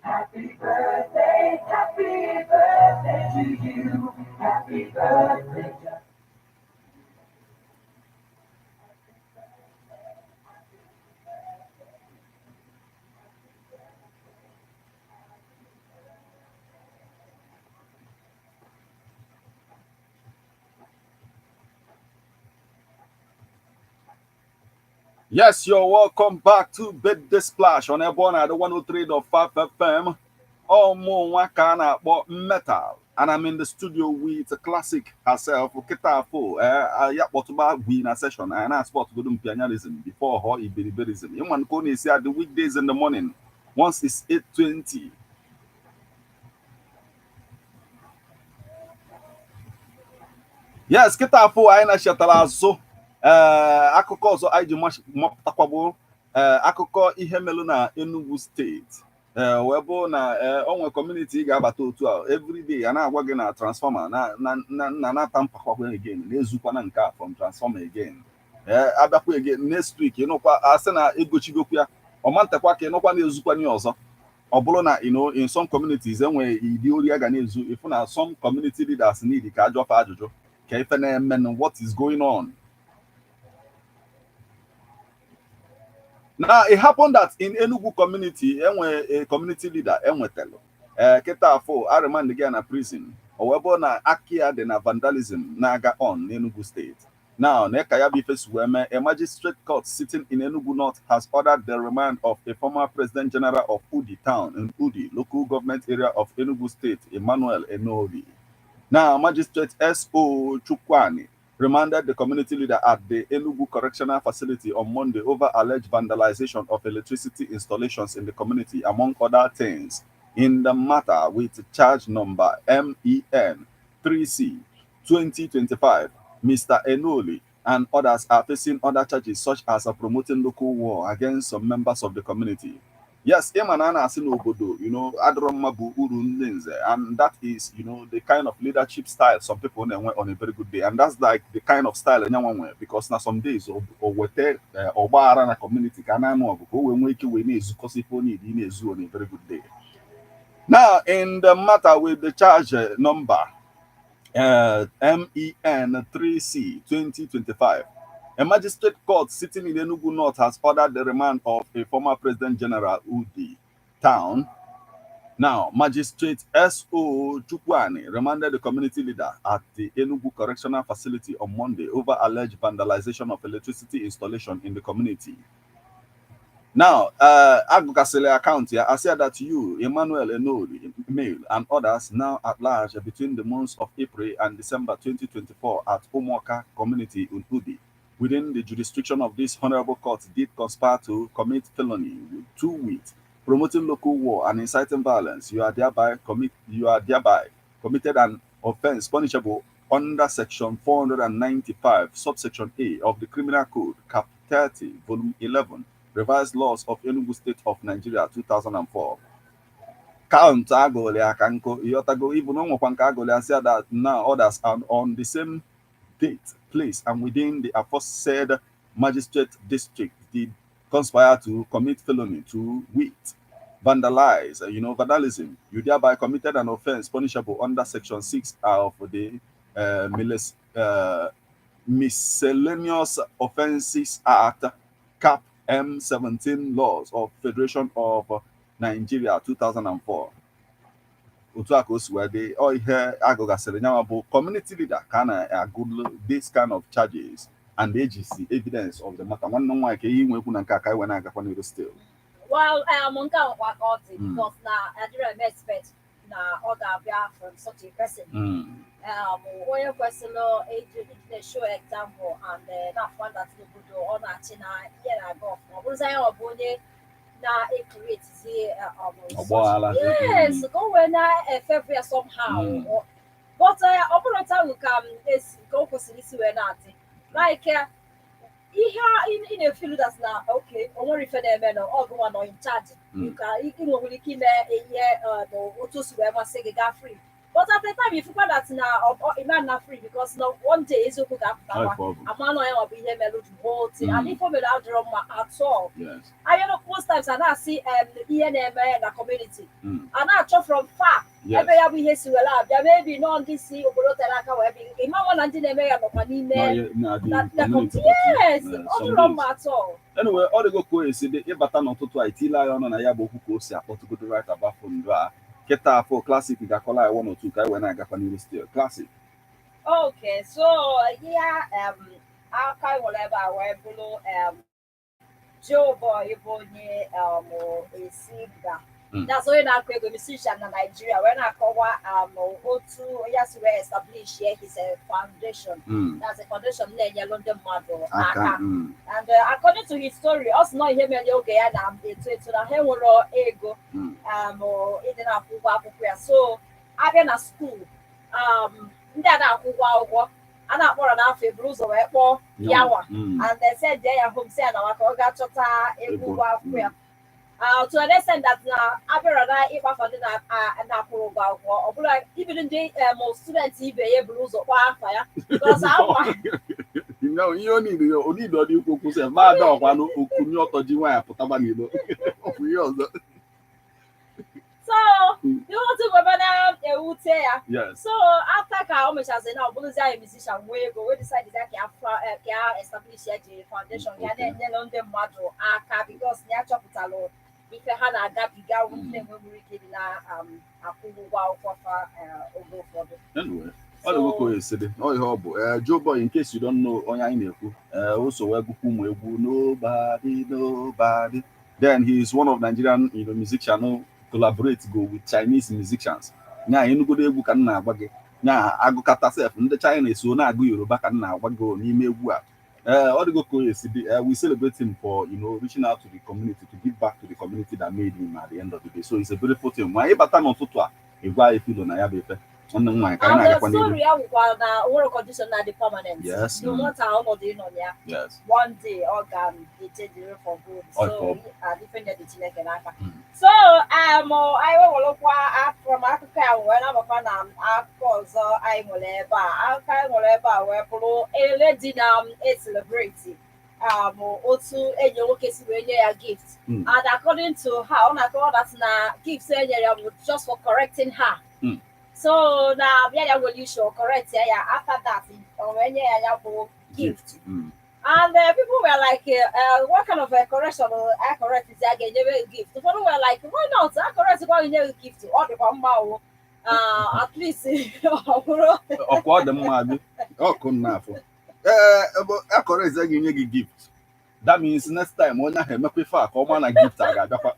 Happy birthday, happy birthday to you. Happy birthday.
Yes, you're welcome back to Birthday Splash on Ebona at the 103.5 FM. Ọmụ nwa ka a na-akpọ metal, and I'm in the studio with a classic herself. Kịta afọ ya kpọtụba gwi na session anyị na sport godo mpianyalism before họ iberiberism. Ịma nke ọ na-esi adị weekdays in the morning once it's 8:20. Yes, kịta afọ anyị na-chetara azụ. Ee, akụkọ ọzọ anyị ji mapụtakwabụ, ee, akụkọ ihe melụ na Enugu Steeti, ee, wee bụ na, ee, o nwe community ị ga-abata otu a, everyday a na-agwa gị na transformer na na-ata mpakwakwa again, na-ezukwa na nke a from transformer again. Ee, abịakwa again next week, ịnụkwa asị na egochigokwu ya, ọma ntekwa ka ịnụkwa na-ezukwa nye ọzọ. Ọ bụrụ na in some communities enwere ịdị ori a ga na-ezu, ịfụ na some community leaders need ka ajụọfa ajụjụ ka ife na-emenụ, what is going on. Now it happened that in Enugu community, enwe a community leader enwetelu, ee, kịta afọ a remand gị na prison. O wee bụrụ na aka ya dị na vandalism na-aga on n'Enugu Steeti. Now, na ka ya bụ ife si wee mee, a magistrate court sitting in Enugu North has ordered the remand of a former president general of Udi town in Udi Local Government Area of Enugu State, Emmanuel Enoli. Now, Magistrate S.O. Chukwani remanded the community leader at the Enugu Correctional Facility on Monday over alleged vandalization of electricity installations in the community, among other things. In the matter with charge number MEN 3C 2025, Mr. Enoli and others are facing other charges such as promoting local war against some members of the community. Yes, ịma na a na-asị n'obodo, adịrọ mma bụ uru ndị nze, and that is the kind of leadership style some people na-enwe on a very good day, and that's like the kind of style enyanwa nwe, because na some days o weta ọgbaghara na community ka a na-anụ ọgụ ka o wee nwee ike wee na-ezukọsị ife onye ị na-ezu on a very good day. Now, in the matter with the charge number MEN 3C 2025, a magistrate court sitting in Enugu North has ordered the remand of a former President General Udi Town. Now, Magistrate S.O. Chukwani remanded the community leader at the Enugu Correctional Facility on Monday over alleged vandalization of electricity installation in the community. Now, agụgasịrị account ya, I said that you, Emmanuel Enoli, male, and others now at large between the months of April and December 2024 at Umoka community in Udi, within the jurisdiction of this honorable court, did conspire to commit felony to wit, promoting local war and inciting violence. You are thereby committed an offense punishable under section 495, subsection A of the Criminal Code, Cap 30, Volume 11, Revised Laws of Enugu State of Nigeria, 2004. Count agụlị aka nkụ, ịghọtago? Even o nwekwa nke agụlị asị that now others are on the same date, place, and within the aforesaid magistrate district did conspire to commit felony to wit, vandalize, vandalism. You thereby committed an offense punishable under section 6 of the Miscellaneous Offences Act, Cap M17, Laws of Federation of Nigeria, 2004. Otu a ka o si wee dị. Ọ ihe agụgasịrị nyanwa bụ community leader ka a na-agụlụ this kind of charges and ejisi evidence of the matter. Nwanne m nwaanyị, ka ihe inwekwu na nke a ka anyị wee na-agakwa n'iru still.
Well, nke a nwekwa ka ọ dị, because na adịrọ m expect na ọ ga-abịa from such a person. Onye kwesịrị iji na-show example and na-afụ that n'obodo ọ na-achị na ihe na-aga ọfụma, ọ bụrụzi anya ọ bụ onye na-ecreatezi
Ọgbaghara.
Yes, ka o wee na-efefu ya somehow. But ọ bụrụ tawu ka m esi ka o kwesịrị isi wee na-adị, like ihe ị na-efeel that na okay, o nwere ife na-eme na ọgụnwa nọ in charge. Ka ị nwere ike ime ihe otu o si wee masị gị, gaa free, but at the time ifukwa that na ime na free, because na one day eziokwu ga-apụtakwa.
Ọ ife ọ bụ.
Ama nọ ya ọ bụ ihe mere the whole thing and ife o mere adịrọ mma at all. Anya no, most times a na-asị ihe na-eme na community, a na-achọ from far ebe ya bụ ihe si were abịa, maybe nọ ndị si obodo tere aka wee bịa, ịma nwa na ndị na-eme ya nọkwa n'ime
na the
na
community.
Yes.
Yeah,
ọ
some
dịrọ
days.
mma at all.
Anyway, ọ dịgo ka o esi dị. Ịbata n'ụtụtụ a, itile anyị ọnụ na ya bụ okwu ka o si akpọtụgodo right about ndụ a kịta. Afọ Classic ga-akọla anyị one or two ka anyị wee na-agakwa n'iru still. Classic.
Okay, so ihe aka nwere ebe a wee bụrụ Joe Boy bụ onye esi nga. That's onye na-akụ ego, musician na Nigeria, wee na-akọwa otu ya si wee establish his foundation. That's a foundation na-enyelu ndị mmadụ
aka.
aka. And according to his story, ọ sị na ihe mere oge ya na-eto eto na ha enwero ego ịdị na-akwụ ụgwọ akwụkwọ ya, so abịa na school, ndị a na-akwụ ụgwọ akwụkwọ A na-akpọrọ n'afọ eburu ụzọ wee kpọọ yawa and they said there ya home say na maka ọ ga-achọta ego ụgwọ akwụkwọ ya. To an extent that na abịara na ịkpafa ndị na-akwụrụ ụgwọ akwụkwọ ọ bụla ibido ndị student ibe ya eburu ụzọ kpọọ afa ya because ama
ihe onidi onidi ọ dị ikwu okwu sef ma ada ọkwa n'okunye ọtọ ji nwaanyị pụtaba n'ilo ọ bụ ihe ọzọ.
So the whole thing wee na-ewute ya.
Yes.
So after ka o mechazi na ọ bụrụzi anyị musician nwee ego wee decide ka ya ka ya establish ya ji foundation ka ya na-enyere ndị mmadụ aka because na ya chọpụtalụ ife ha na-agabiga ndị na-enweburu ike dị na akwụ ụgwọ akwụkwọ fa oge ụfọdụ.
Anyway, ọ dị nwoke onye sịrị ọ ihe ọ bụ Joe Boy, in case you don't know onye anyị na-ekwu, o so wee gụkwa ụmụ egwu "Nobody Nobody". Then he is one of Nigerian musician who collaborate go with Chinese musicians. Nya enugodo egwu ka m na-agwa gị nya agụkata sef ndị China eso na-agụ Yoruba ka m na-agwa gị n'ime egwu a. Ee, ọ dịgo ka o esi dị. We celebrate him for reaching out to the community, to give back to the community that made him at the end of the day. So it's a beautiful thing. Ma anyị bata n'ụtụtụ a, ịgwa anyị filo na ya bụ ife nwanne m nwaanyị ka anyị
And the
na-agakwa n'ihu.
Story ya wụkwa na nwere condition na dị permanent.
Yes.
No matter ọnọdụ ị nọ na ya,
Yes.
one day ọ ga-echejiri for good.
Ọ
So
for-
ife ndị dị Chineke n'aka. So anyị wewelụkwa from akụkọ a wee nabakwa na akụkọ ọzọ anyị nwere ebe a. Akụkọ anyị nwere ebe a wee bụrụ ele di na e celebrate otu enyi nwoke si wee nye ya gift. And according to her, ọ na-akọwa that na gift e nyere ya bụ just for correcting her. So na ya ya nwere issue, correct ya ya, after that o wee nye ya ya bụ gift. And people were like, what kind of a correction I correct is I ga-enyewe gift? Ụfọdụ were like, why not? I correct kwa nye gift. Ọ dịkwa mma o. At least ọ bụrụ
Ọkwa ọ dị mma gị ọkụ n'afọ ee ebe akọrọ eze gị nye gị gift, that means next time onye ahụ emekwa ife a ka ọ ma na gift a ga-abịakwa.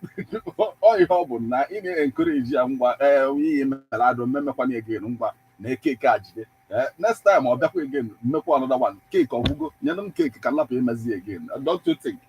Ọ ihe ọ bụ na ị na-encourage ya ngwa ee ihe mere adụ mmemekwana again ngwa na cake a jide. Ee, next time ọ bịakwa again mmekwa another one cake ọgwụgo nyenụ m cake ka nlapụ imezi again. Don't you think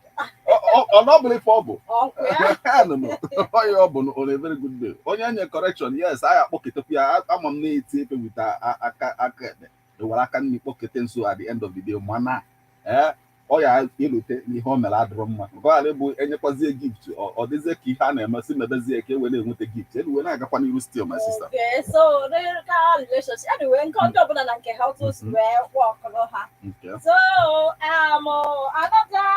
ọ na ọ bụla ife ọ bụ?
Ọkụ ya.
No, no. Onye ọ bụ on a very good day onye nye correction, yes, anyị akpọketekwa ya ama m na-eti efe with aka aka ekpe ewere aka nri kpọkete nso at the end of the day. Mana ee ọ ya elote n'ihe o mere adịrọ mma nke ọ ghara ịbụ enyekwazie gift ọ dịzie ka ihe a na-emesi mebezie ka e wee na-enweta gift elu wee na-agakwa n'iru. Still, my sister.
Okay, so ka relationship anyway nke ndị ọbụla na nke ha otu o si wee workụrụ ha.
Okay.
So another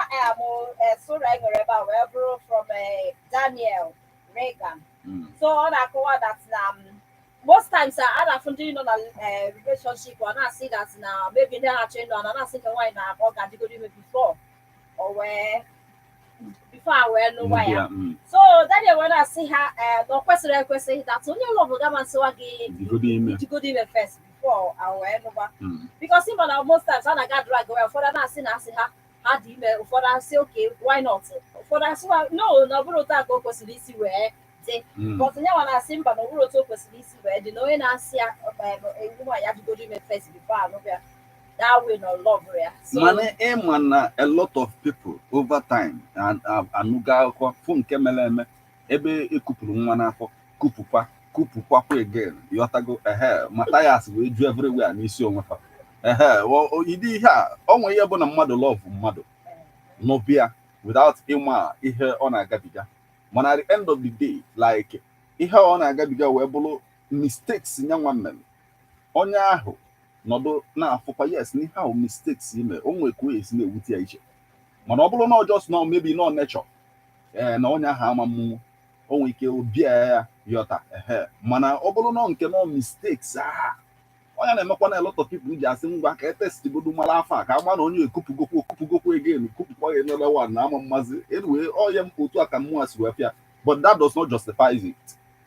story anyị nwere ebe a wee bụrụ from Daniel Reagan. So ọ na-akọwa that na most times a na-afụ ndị nọ na relationship ọ na-asị that na maybe ndị na-achọ ịnụ na na-asị nke nwaanyị na ọ ga-adịgoro ime before o wee before a wee nụwa ya. So Daniel wee na-asị ha na ọ kwesịrị ekwesị that onye ụlọ obodo ama nsịwa gị
Digodo ime.
Digodo ime first before a wee nụwa because ịma na most times a na-aga drag wee ụfọdụ na-asị na asị ha ha dị ime, ụfọdụ asị okay, why not, ụfọdụ asị no, na ọ bụrụ otu a ka o kwesịrị isi wee dị. But nyanwa na-asị mba, na ọ bụrụ otu o kwesịrị isi wee dị na onye na-asị ya ewu nwaanyị adịgodo ime first before anụbịa that way no love ya. So
Mana ịma na a lot of people over time anụga akụkọ fụ nke mere eme ebe ekupụrụ nwa n'afọ kupụkwa kupụkwakwa again yọtago ehe Matthias wee ju everywhere n'isi onwe fa ehe ịdị ihe a ọ nwee ihe bụ na mmadụ love mmadụ nụbịa without ịma ihe ọ na-agabiga. Mana at the end of the day, like ihe ọ na-agabiga wee bụrụ mistakes nyanwa mere onye ahụ nọdụ na-afụkwa yes n'ihe ahụ mistakes ime o nwere ka o esi na-ewute ya iche. Mana ọ bụrụ na ọ just na maybe no nature ee na onye ahụ ama mmụọ o nwere ike bịa ya yọta ehe. Mana ọ bụrụ na nke no mistakes ah onye na-emekwa na a lot of people ji asị ngwa ka etestigodo mara afọ a ka ama na onye ekupugokwu okupugokwu again kupukwa ya another one na ama mmazi. Anyway, ọ ya otu a ka mmụọ si wee fịa, but that does not justify it,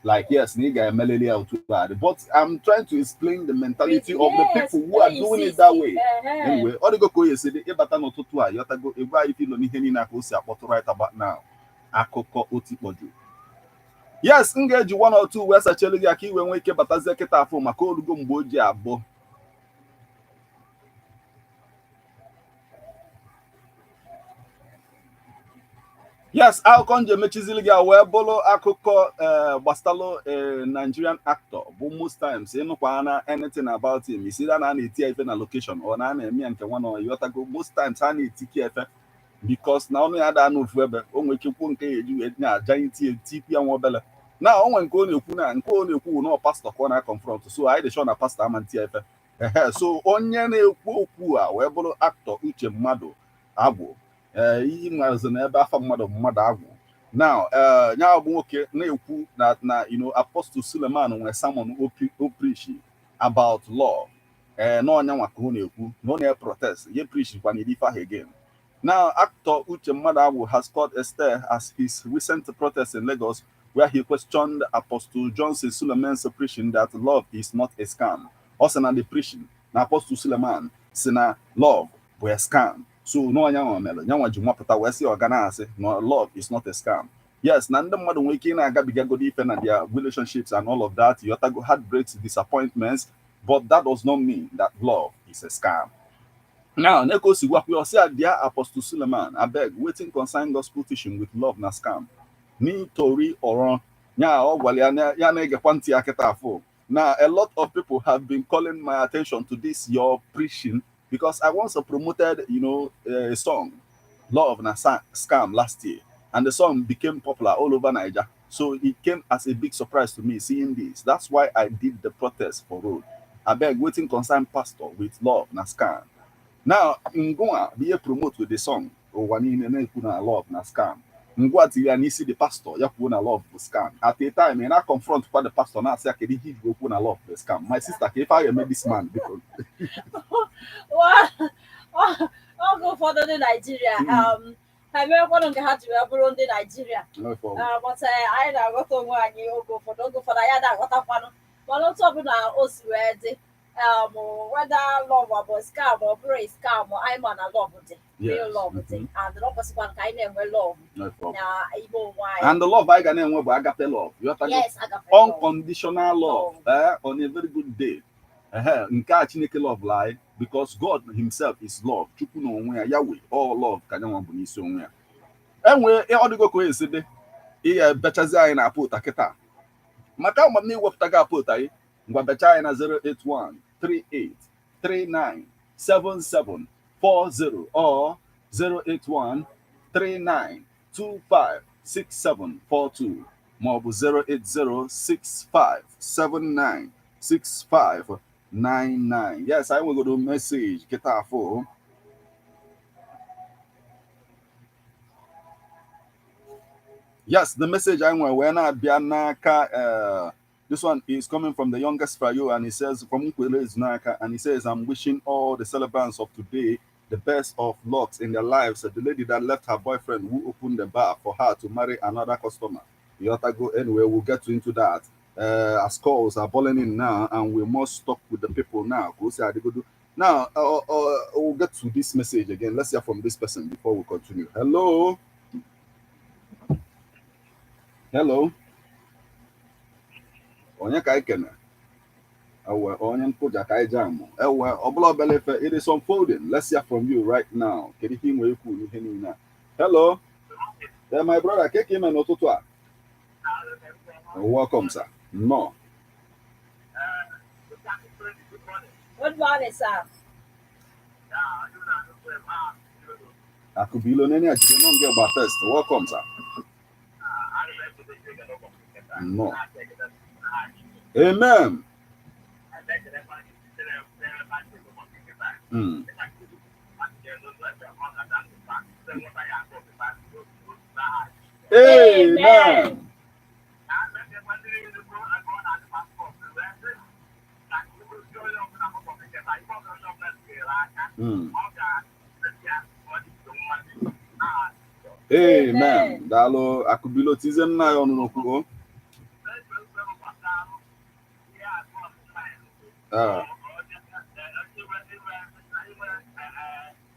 like yes na ị ga-emeleli ya otu a dị. But I'm trying to explain the mentality of the people who are doing it that way. Anyway, ọ dịgo ka o esi dị ịbata n'ụtụtụ a yọtago egwu anyị filo n'ihe niile a ka o si akpọtụ right about now. Akụkọ otikpọju, yes, m ga-eji one or two wee sachelu gị aka iwe nwee ike batazie kịta afọ maka olugo mgbe o ji abụọ. Yes, Yes, akụkọ nje mechizili gị a wee bụrụ akụkọ gbasalụ Nigerian actor bụ most times ịnụkwa na anything about him, isi na a na-eti ya ife na location ọ na a na-eme ya nke nwa na ịghọtago. Most times a na-etiki ya efe because na ọnụ ya daa n'ofu ebe o nwere ike kwuo nke ya eji wee na-aja itie tikwu ya nwa obele na o nwere nke ọ na-ekwu na nke ọ na-ekwu na pastọ ka ọ na-confront, so anyị dị sure na pastọ ama nti ya efe ehe. So onye na-ekwu okwu a wee bụrụ actor Uche Mmadụ Agwụ. Ee, iyi nwazi na ebe afa mmadụ mmadụ agwụ now, ee, ya bụ nwoke na-ekwu na Apostle Suleman nwere sermon o preach about love. Ee, na ọnya nwa ka ọ na-ekwu na ọ na-protest ye preach kwa na ife ahụ again. Now, actor Uche Mmadụ has caught a stare as his recent protest in Lagos, where he questioned Apostle Johnson Suleman's preaching that love is not a scam. Also, na the preaching na Apostle Suleman si na love bụ a scam. So no onye mere nyanwa ji nwapụta wee sị ọga na-asị na love is not a scam. Yes, na ndị mmadụ nwere ike ị na-agabigagodi ife na their relationships and all of that, yotago, heartbreaks, disappointments, but that does not mean that love is a scam. Now, Neko si gwakwa ya, sị, "Dear Apostle Suleman, abeg, wetin concern gospel teaching with love na scam?" Nítorí ọ̀rọ̀ ya ọ gwara ya ya na-egekwa ntị ya kịta afọ. Now, a lot of people have been calling my attention to this your preaching because I once promoted, a song, "Love na Scam," last year, and the song became popular all over Niger. So it came as a big surprise to me seeing this. That's why I did the protest for road. Abeg, wetin concern pastor with love na scam? Now, ngwa bụ ihe promote with the song, ụwa niile na-ekwu na love na scam. Ngwa tiri ya n'isi the pastor, ya kwuo na love bụ scam. At a time, ị na-confront kwa the pastor na-asị ya kedu ihe iji okwu na love bụ scam. My sister, ka ife a ga-eme this man, biko?
Oge ụfọdụ ndị Naijiria ha emerekwanụ nke ha ji wee bụrụ ndị Naijiria. But anyị na-aghọta onwe anyị oge ụfọdụ, oge ụfọdụ anyị na-aghọtakwanụ, mana otu ọbụla o si wee dị, whether love ọ bụ scam ọ bụrụ scam, anyị ma na love dị, real love dị, and ọ kwesịkwa ka anyị na-enwe love na ime onwe anyị.
And the love anyị ga na-enwe bụ agape love. Ghọtago?
Yes, agape love.
Unconditional love. On a very good day. Nke a Chineke love anyị because God himself is love. Chukwu na onwe ya, Yahweh, all love ka nyanwa bụ n'isi onwe ya. Enwe ọ dịgo ka o esi dị, ihe bechazi anyị na apụ ụta kịta maka ama m na iwepụtago apụ ụta gị. Ngwa, becha anyị na 081 38 39 77 40 or 081 39 25 6742 maọbụ 080 6579 6599. Yes, anyị nwegoro message kịta afọ. Yes, the message I nwere wee na-abịa n'aka, this one is coming from the youngest Frayo, and he says from Nkwele Ezunaka, and he says, "I'm wishing all the celebrants of today the best of lucks in their lives. The lady that left her boyfriend who opened the bar for her to marry another customer." You ought to go anyway. We'll get into that. As calls are balling in now, and we must talk with the people now. Go see how they go do. Now, we'll get to this message again. Let's hear from this person before we continue. Hello. Hello. Onye ka anyị kene? Ewe, onye nkụja ka anyị ji amụ. Ewe, ọbụla obele ife, it is unfolding. Let's hear from you right now. Kedu ihe ị nwere ikwu n'ihe niile a? Hello. Yeah, my brother, ka ime n'ụtụtụ a? Welcome, sir. No.
Good morning, sir.
Akụbilo nene a jide nọ nge gba first. Welcome, sir. No. Amen. Amen. Amen. Daalụ, Akụbilo, tizie nna ya ọnụ n'okwu o. Ah.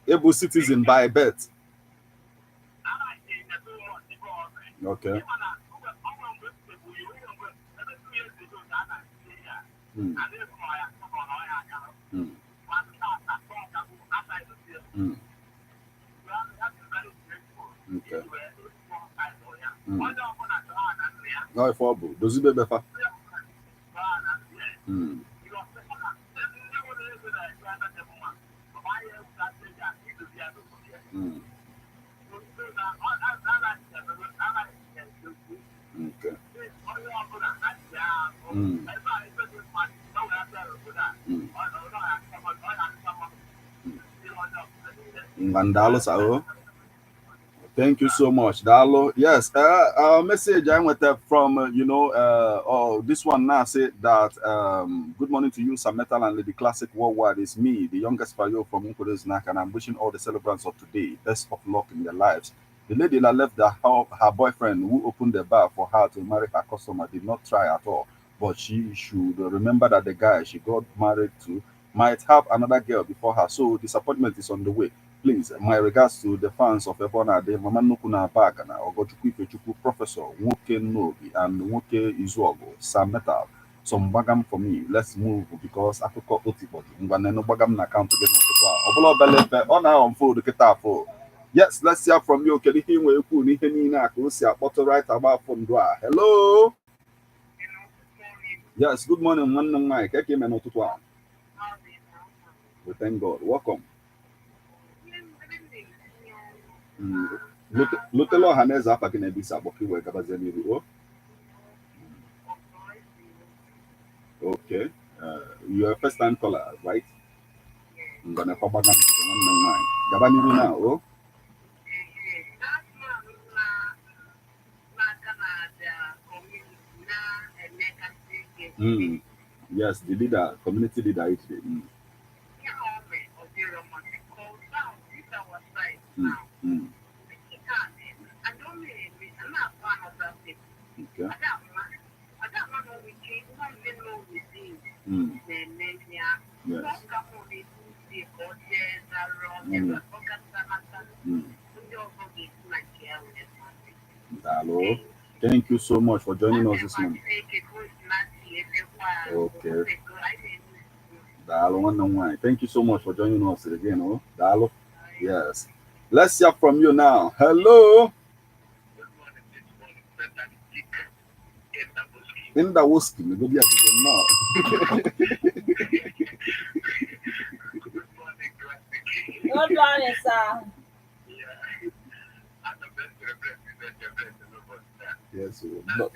Ịbụ citizen by birth. Okay. Mm. Mm. Okay. Ọ ife ọ bụ dozibe befa. Mm. Mm. Okay. Mm. Mm. Mm. Daalụ sir o. Thank you so much, Daalụ. Yes, message I went up from, oh, this one now say that good morning to you, Sam Metal and Lady Classic Worldwide. It's me, the youngest Fayo from Nkodes and I'm wishing all the celebrants of today best of luck in their lives. The lady that left her boyfriend who opened the bar for her to marry her customer did not try at all, but she should remember that the guy she got married to might have another girl before her, so disappointment is on the way. Please, my regards to the fans of Ebona De, Mama Nnukwu na Abagana, Ogochukwu Ifechukwu, Professor Nwoke Nnobi, and Nwoke Izuogu, Sam Metal. Some gbagam for me. Let's move because akụkọ otikpọju. Ngwa nenu gbagam na akaụntụ gị n'ụtụtụ a. Ọ bụla obele mfe, ọ na-unfold kịta afọ. Yes, let's hear from you. Kedu ihe ị nwere ikwu n'ihe niile a ka o si akpọtụ right agba afọ ndụ a? Hello. Yes, good morning, nwanne m nwaanyị. Ka ị eme n'ụtụtụ a? We thank God. Welcome. Mm. Lotela ọha na eze afa gị na ebe isi akpọ ka i wee gabazie n'iru o. Okay. You're a first time caller, right? Ngwa na-ekwe gbaga m nke nwanne m nwaanyị. Gaba n'iru na o. Mm. Yes, the leader, community leader ijide. Mm. Mm. Mm. Okay. Mm. Yes. Mm. Mm. Daalụ. Thank you so much for joining us this morning. Okay. Daalụ nwanne m nwaanyị. Thank you so much for joining us again. Oh, Daalụ. Yes. Let's hear from you now. Hello. Indawoski. Megodi ajụjụ nnọọ.
Good morning, sir.
Yes. No.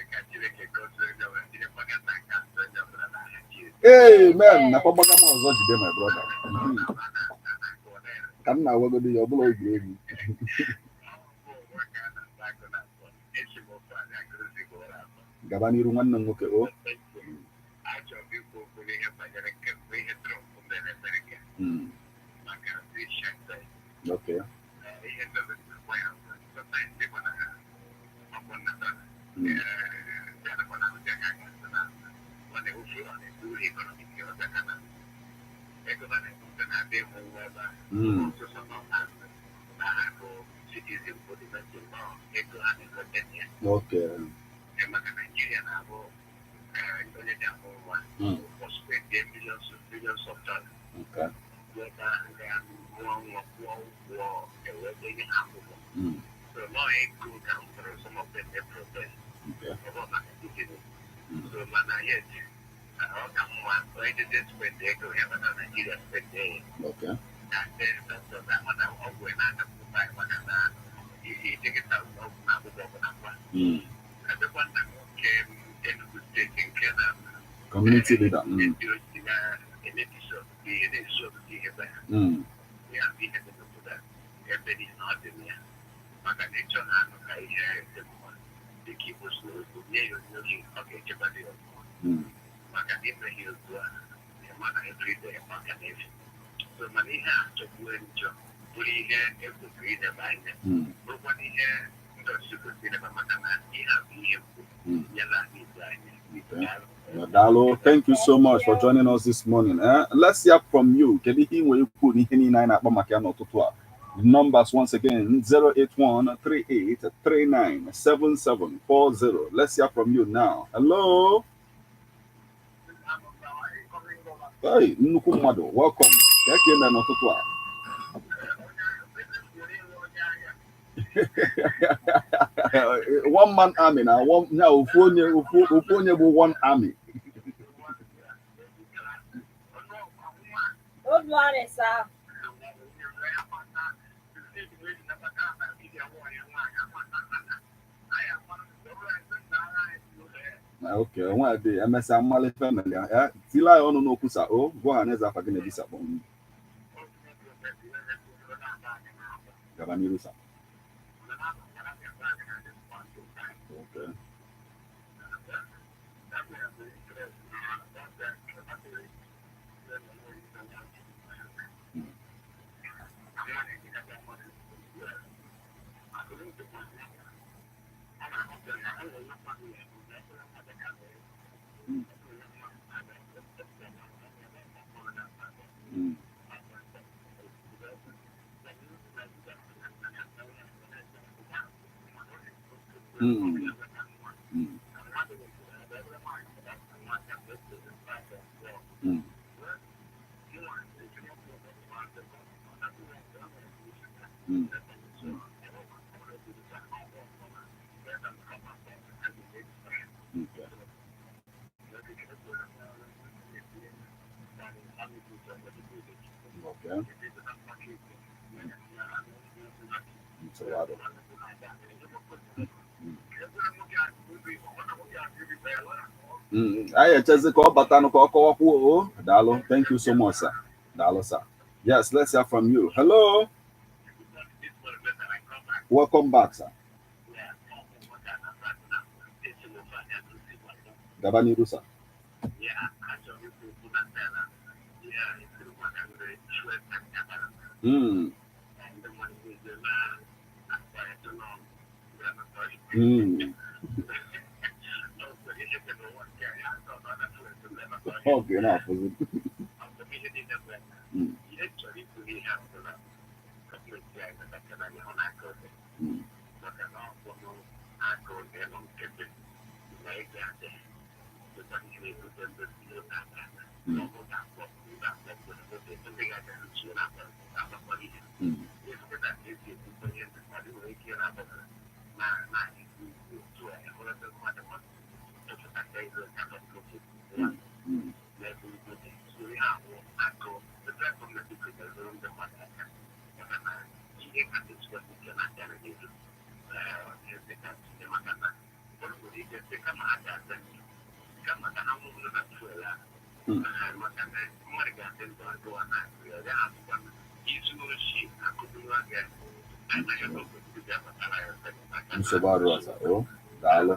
Amen. Nakwa gbaga m ọzọ jide my brother. Mhm. Ka m na-awagodi ya ọ bụla egwuregwu. Gaba n'iru nwanne m nwoke o. Mm. Okay. Mm. Mm. Okay. Mm. Okay. Mm. Okay. Mm. Okay. Mm. Community leader. Mm. Mm. Mm. Mm. Mm. Okay. Daalụ, thank you so much for joining us this morning. Let's hear from you. Kedu ihe ị nwere ikwu n'ihe niile anyị na-akpa maka ya n'ụtụtụ a? The numbers once again 08138397740. Let's hear from you now. Hello. Hey, nnukwu mmadụ, welcome. Ka eke eme n'ụtụtụ a? One man army na one ya ofu onye bụ one army.
Good morning, sir.
Okay, nwa dị emesịa mmalị family ya tila ya ọnụ n'okwu sa o gwa ha na eze afa gị na-ebisa kpọm gaba n'iru sa. Okay. Mm. Mm. Mm. Mm. Mm. Mm. Okay. Okay. Nsogbu. Anyị echezi ka ọ batanụ ka ọ kọwakwuo o. Daalụ. Thank you so much, sir. Daalụ, sir. Yes, let's hear from you. Hello. Welcome back, sir. Gaba n'iru, sir. Mm. Mm. Okay, na-afụzi. Mm. Mm. Mm. Mm. Mm. Mm. Mm. Nsogbu arụ ọzọ. Oh, daalụ.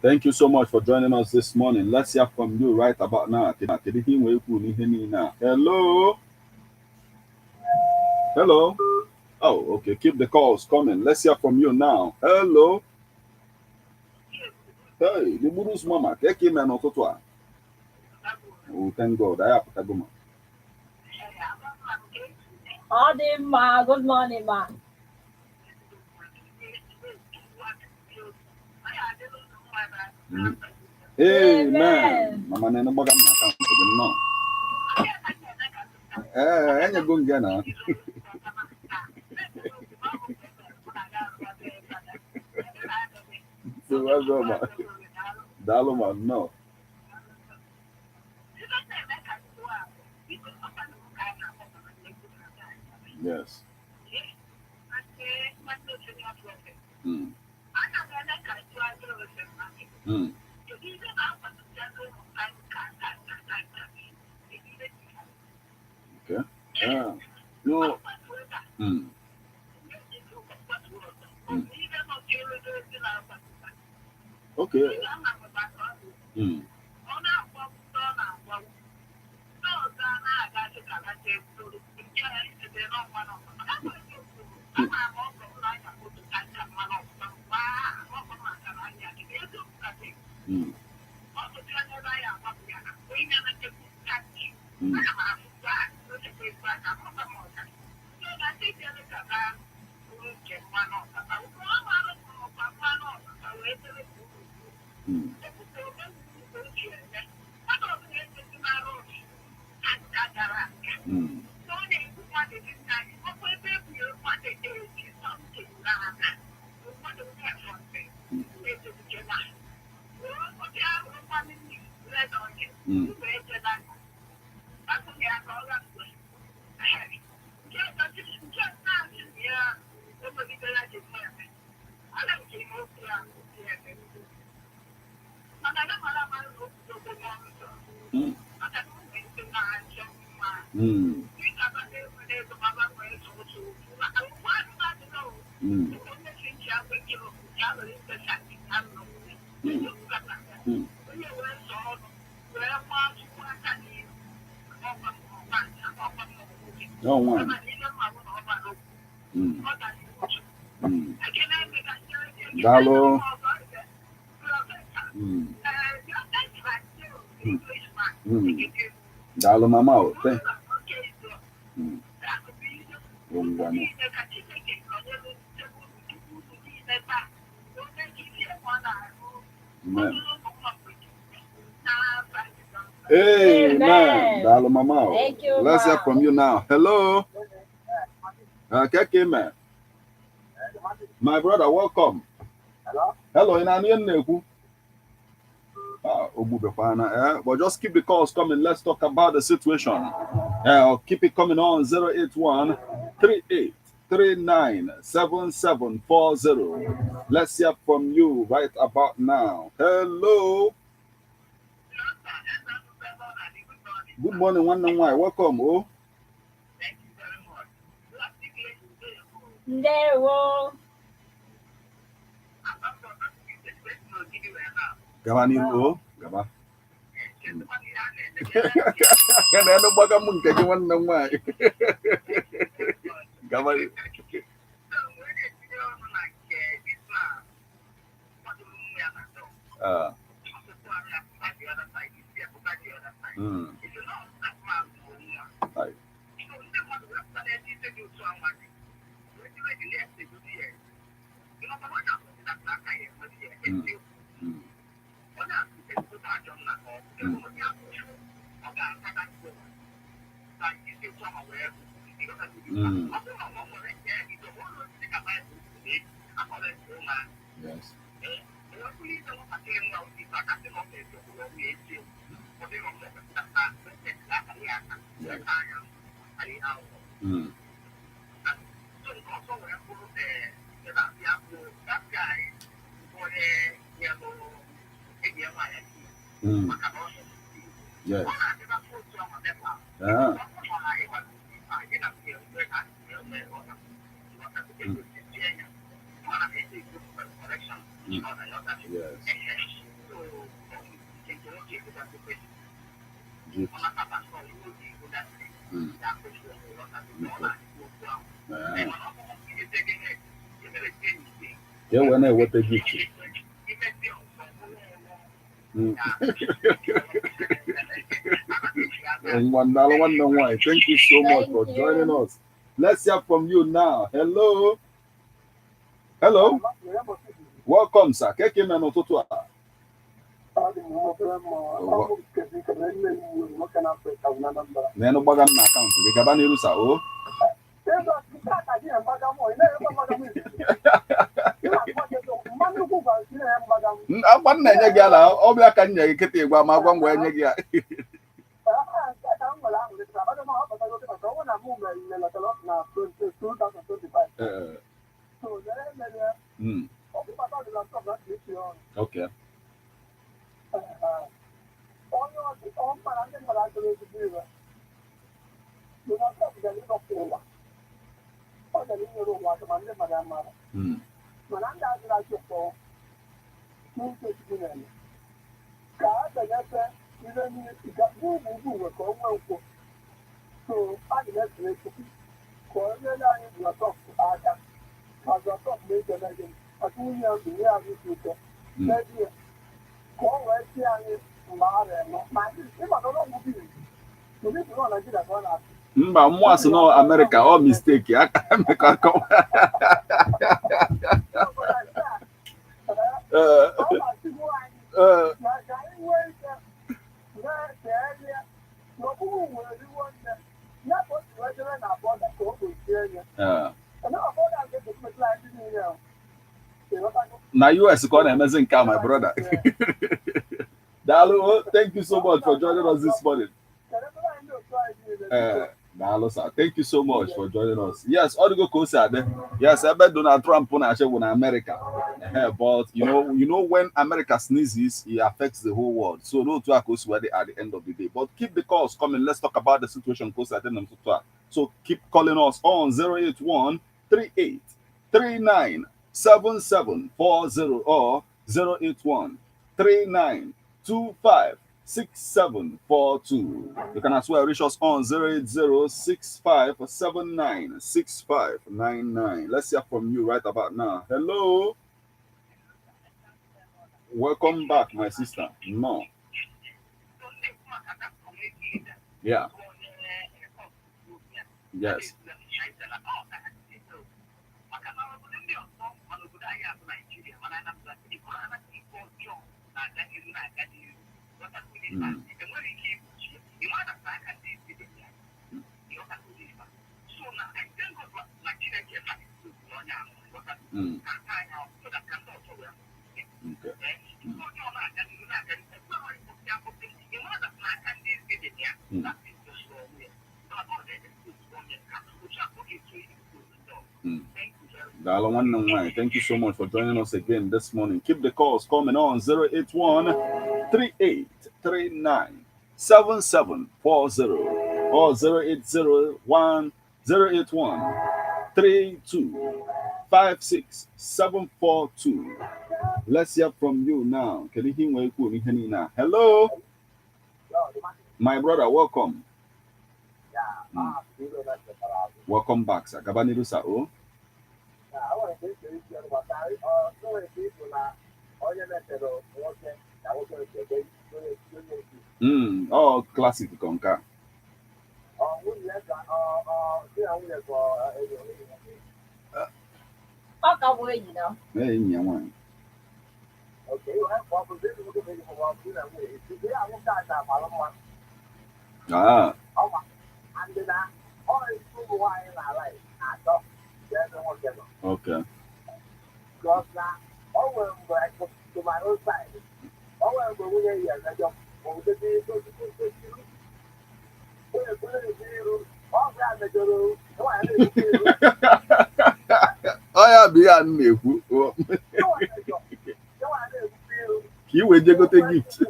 Thank you so much for joining us this morning. Let's hear from you right about now. Kedu ihe ị nwere ikwu n'ihe niile a? Hello. Hello. Oh, okay. Keep the calls coming. Let's hear from you now. Hello. Hey, the Buru's mama. Ka eke ime n'ụtụtụ a? Oh, thank God. Anyị apụtago ma.
Ọ dị mma. Good morning, ma.
Mm. Amen. Mama na gbaga m n'aka m dị nnọọ. Ee, enyego m gị na. So, welcome, ma. Daalụ ma nnọọ. Yes. Mm. Mm. Okay. Yeah. No. Mm. Mm. Okay. Mm. Mm. Mm. Mm. Mm. Mm. Mm. Mm. Mm. Mm. Oh, one. Mm. Mm. Daalụ. Mm. Mm. Mm. Daalụ mama o. Mm. Ngwanụ. Amen. Amen.
Amen.
Daalụ mama o.
Thank you,
Let's hear
ma.
from you now. Hello. Keke man. My brother, welcome.
Hello?
Hello, ị na-anụ ihe m na-ekwu? Ah, ogbubekwana, eh? But just keep the calls coming. Let's talk about the situation. Keep it coming on 081 38 39 7740. Let's hear from you right about now. Hello. Good morning, nwanne m nwanyị. Welcome. Oh.
Ndewo.
Gaba n'ihu. Oh. Gaba. Ya na elu gbaga m nke gị nwanne m nwanyị. Gaba. Ah. Mm. Right. Mm. Mm. Mm. Mm. Yes. Yes. Mm. Mm. Yes. Ah. Mm. Mm. Yes. Gift. Mm. Okay. Ah. Ka e wee na-eweta gift. Mm. Ngwa, daalụ nwanne m nwanyị. Thank you so much
Thank
for
you.
joining us. Let's hear from you now. Hello. Hello. Welcome, sir. Keke ime n'ụtụtụ a. N'elu gbaga m na akaụntụ gị. Gaba n'iru, sir. O. Agwa m na-enye gị ala ọ bịa ka m nye gị kịta ịgwa ma agwa m wee nye gị ya. Eh, mm, okay. Mm,
Mana ndị azụrụ achị kpọọ n'uche Chukwu na-eme ka a ga-efe ihe ugwu ugwu uwe ka o nwee nkwụ. So a ga na-esere Chukwu ka o nyere anyị Zọtọp aka ka Zọtọp na-ekele gị maka nwunye ya bụ nye anyị isi ụtọ n'ezie ka o wee chi anyị mgbe a na-eme ma ịmaka na ọgwụ biri ụdị bụ nọ Naijiria ka ọ na-atụ.
Mba, mmụọ asị nọ Amerịka ọ mistake aka emekọ aka. Eh,
Ọ na-achịgbu anyị
eh,
na ka anyị nwee ike na-echegharịa na ọbụghị nwere riwo nne ya ka o si wee jere na border ka o gbochie ya
eh.
na border nke gọọmenti anyị niile ahụ. Ịghọtago?
Na US ka ọ na-emezi nke a, my brother. Daalụ, thank you so much for joining us this morning. Daalụ sir, thank you so much for joining us. Yes, ọ dịgo ka o si adị. Yes, ebe Donald Trump na-achị bụ na America. But you know when America sneezes, it affects the whole world. So n'otu a ka o si wee dị at the end of the day. But keep the calls coming. Let's talk about the situation ka o si adị na ụtụtụ a. So keep calling us on 081 38 39 7740 or 081 39 25 6742. You can as well reach us on 08065796599. Let's hear from you right about now. Hello. Welcome back, my sister. No. Yeah. Yes. Okay. Daalụ nwanne m nwanyị. Thank you so much for joining us again this morning. Keep the calls coming on 081 3839 7740 or 0801 081 32 56 742. Let's hear from you now. Kedu ihe ị nwere ikwu n'ihe niile a? Hello, my brother, welcome. Welcome back, sir. Gaba n'iru, sir. Oh. Oh, classic ka nke a.
Ọ ka bụ enyi na.
Ee, enyi ya nwaanyị. Ah, okay. Ọ ya bụ ihe a m na-ekwu. Ka i wee jee gote gift.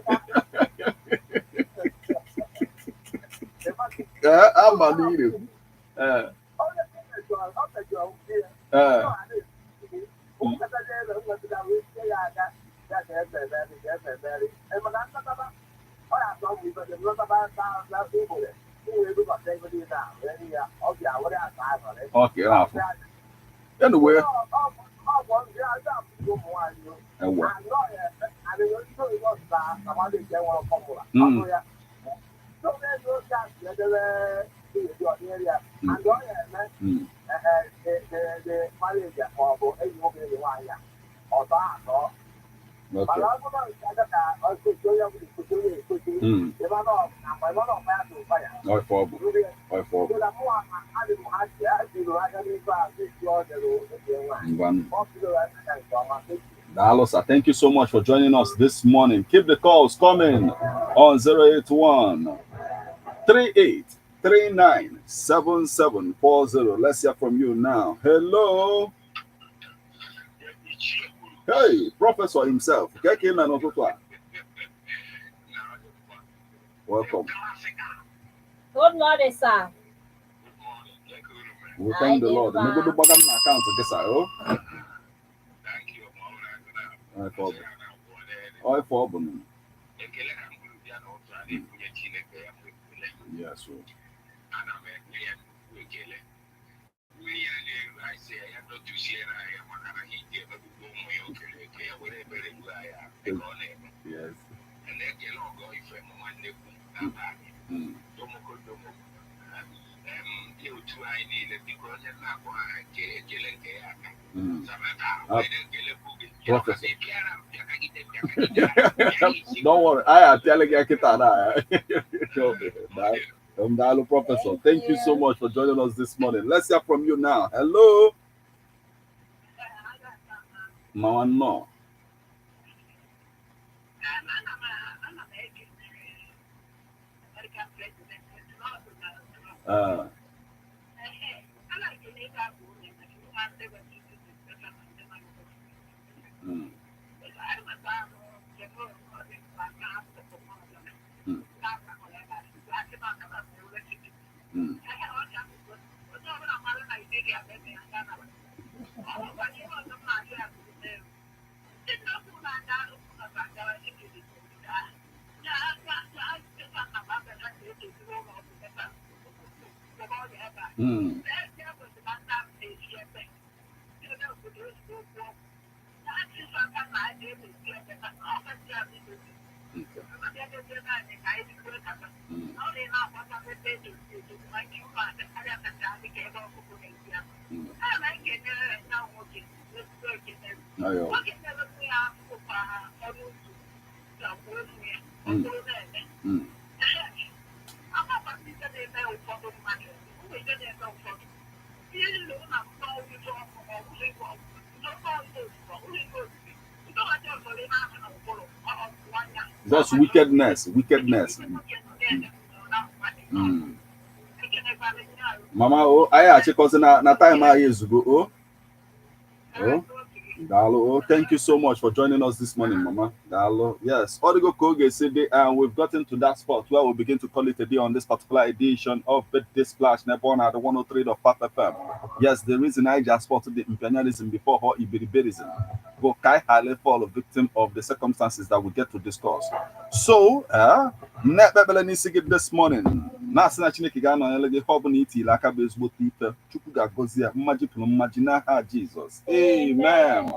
Ee, ama na ị na-ekwu. Ee, ee. Okay, afọ. Anyway, ewe. Okay. Ọ ife ọ bụ. Ọ ife ọ bụ. Ngwanụ. Daalụ, sir. Thank you so much for joining us this morning. Keep the calls coming on 081 38 39 7740. Let's hear from you now. Hello. Hey, Professor himself. Keke na n'ụtụtụ a. Welcome.
Good morning, sir.
We thank the Lord. Megodo gbaga m na akaụntụ gị, sir. Oh. Ọ ife ọ bụ. Ọ ife ọ bụ nụ. Yes. Oh.
Ana m ekele ya nnukwu ekele wuli ya n'elu anyị sị ya ya dọtụsiere anyị maka na ihe iji emegbugbo ụmụ ya okere eke ya were ebere gbuo anyị ahụ dịka ọ na-eme. Na-ekele ọgọ ife m nwanne kwu na anyị domoko domoko ndị otu anyị niile biko onye na-akpọ aha nke ekele nke ya aka Samantha wee na-ekelekwu gị.
Professor.
Bịara m bịakagide bịakagide bịa.
Don't worry, I apịala gị kịta na. Daalụ, Professor. Thank you so much for joining us this morning. Let's hear from you now. Hello. Mama, no. Ee. Mm. Mm. Mm. Mm. Okay. Mm. Mm. Ayo. Mm. Mm. Just wickedness, wickedness. Mm. Mm. Mama o, anyị achịkọzi na time anyị ezugo o. O. Daalụ o. Thank you so much for joining us this morning, Mama. Daalụ. Yes, Odigo Koge City, and we've gotten to that spot where we begin to call it a day on this particular edition of Birthday Splash, Nebon at the 103.5 FM. Yes, the reason I just spotted the imperialism before her iberiberism. But Kai Hale fall a victim of the circumstances that we get to discuss. So, na-ekpe n'isi gị this morning, na-asị na Chineke ga-anọnyere gị, ihe ọ bụla itile aka bụ ezigbote ife. Chukwu ga-agọzi ya mmaji pụrụ mmaji n'aha Jizọs. Amen.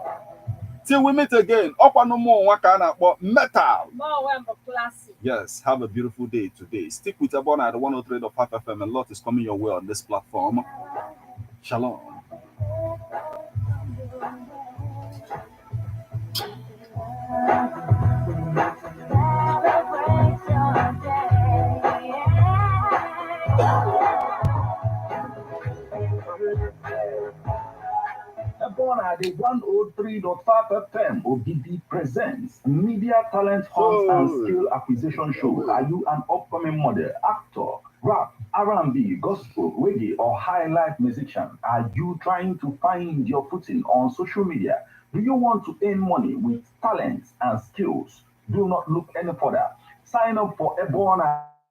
Till we meet again, ọkwa n'ụmụ nwa ka a na-akpọ Metal.
More bụ classic.
Yes, have a beautiful day today. Stick with Ebona at 103.5 FM. A lot is coming your way on this platform. Shalom.
Celebrate your day.
Ebon at the 103.5 FM Ogidi presents Media Talent Hunt and Skill Acquisition Show. Are you an upcoming model, actor, rap, R&B, gospel, reggae, or high life musician? Are you trying to find your footing on social media? Do you want to earn money with talents and skills? Do not look any further. Sign up for Ebon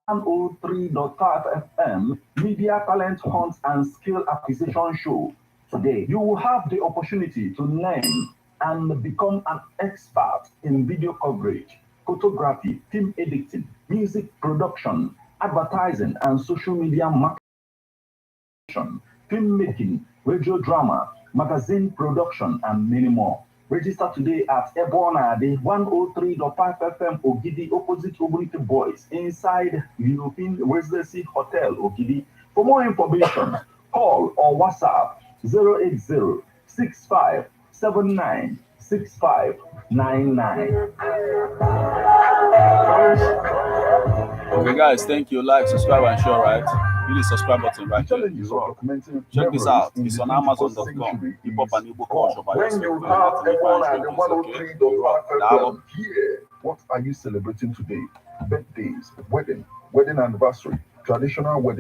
103.5 FM Media Talent Hunt and Skill Acquisition Show. Today, you will have the opportunity to learn and become an expert in video coverage, photography, film editing, music production, advertising, and social media marketing, filmmaking, radio drama, magazine production, and many more. Register today at Ebonade 103.5 FM Ogidi, opposite Ogunite Boys, inside European Residency Hotel Ogidi. For more information, call or WhatsApp 080 65 79 6599.
Okay, guys, thank you. Like, subscribe, and share, right? Hit the subscribe button
The
right here.
challenges
You
of
rock.
documenting
Check this
memories
out.
in
It's
the
on
21st
Amazon.com.
century
Hip Hop
is
and Igbo Culture
gone.
by
When
yourself.
you
Martin
have Ebon
Ifeanyi
at the
Jenkins, okay? You rock.
103.5
Daalụ.
FM here, what are you celebrating today? Birthdays, wedding, wedding anniversary, traditional wedding.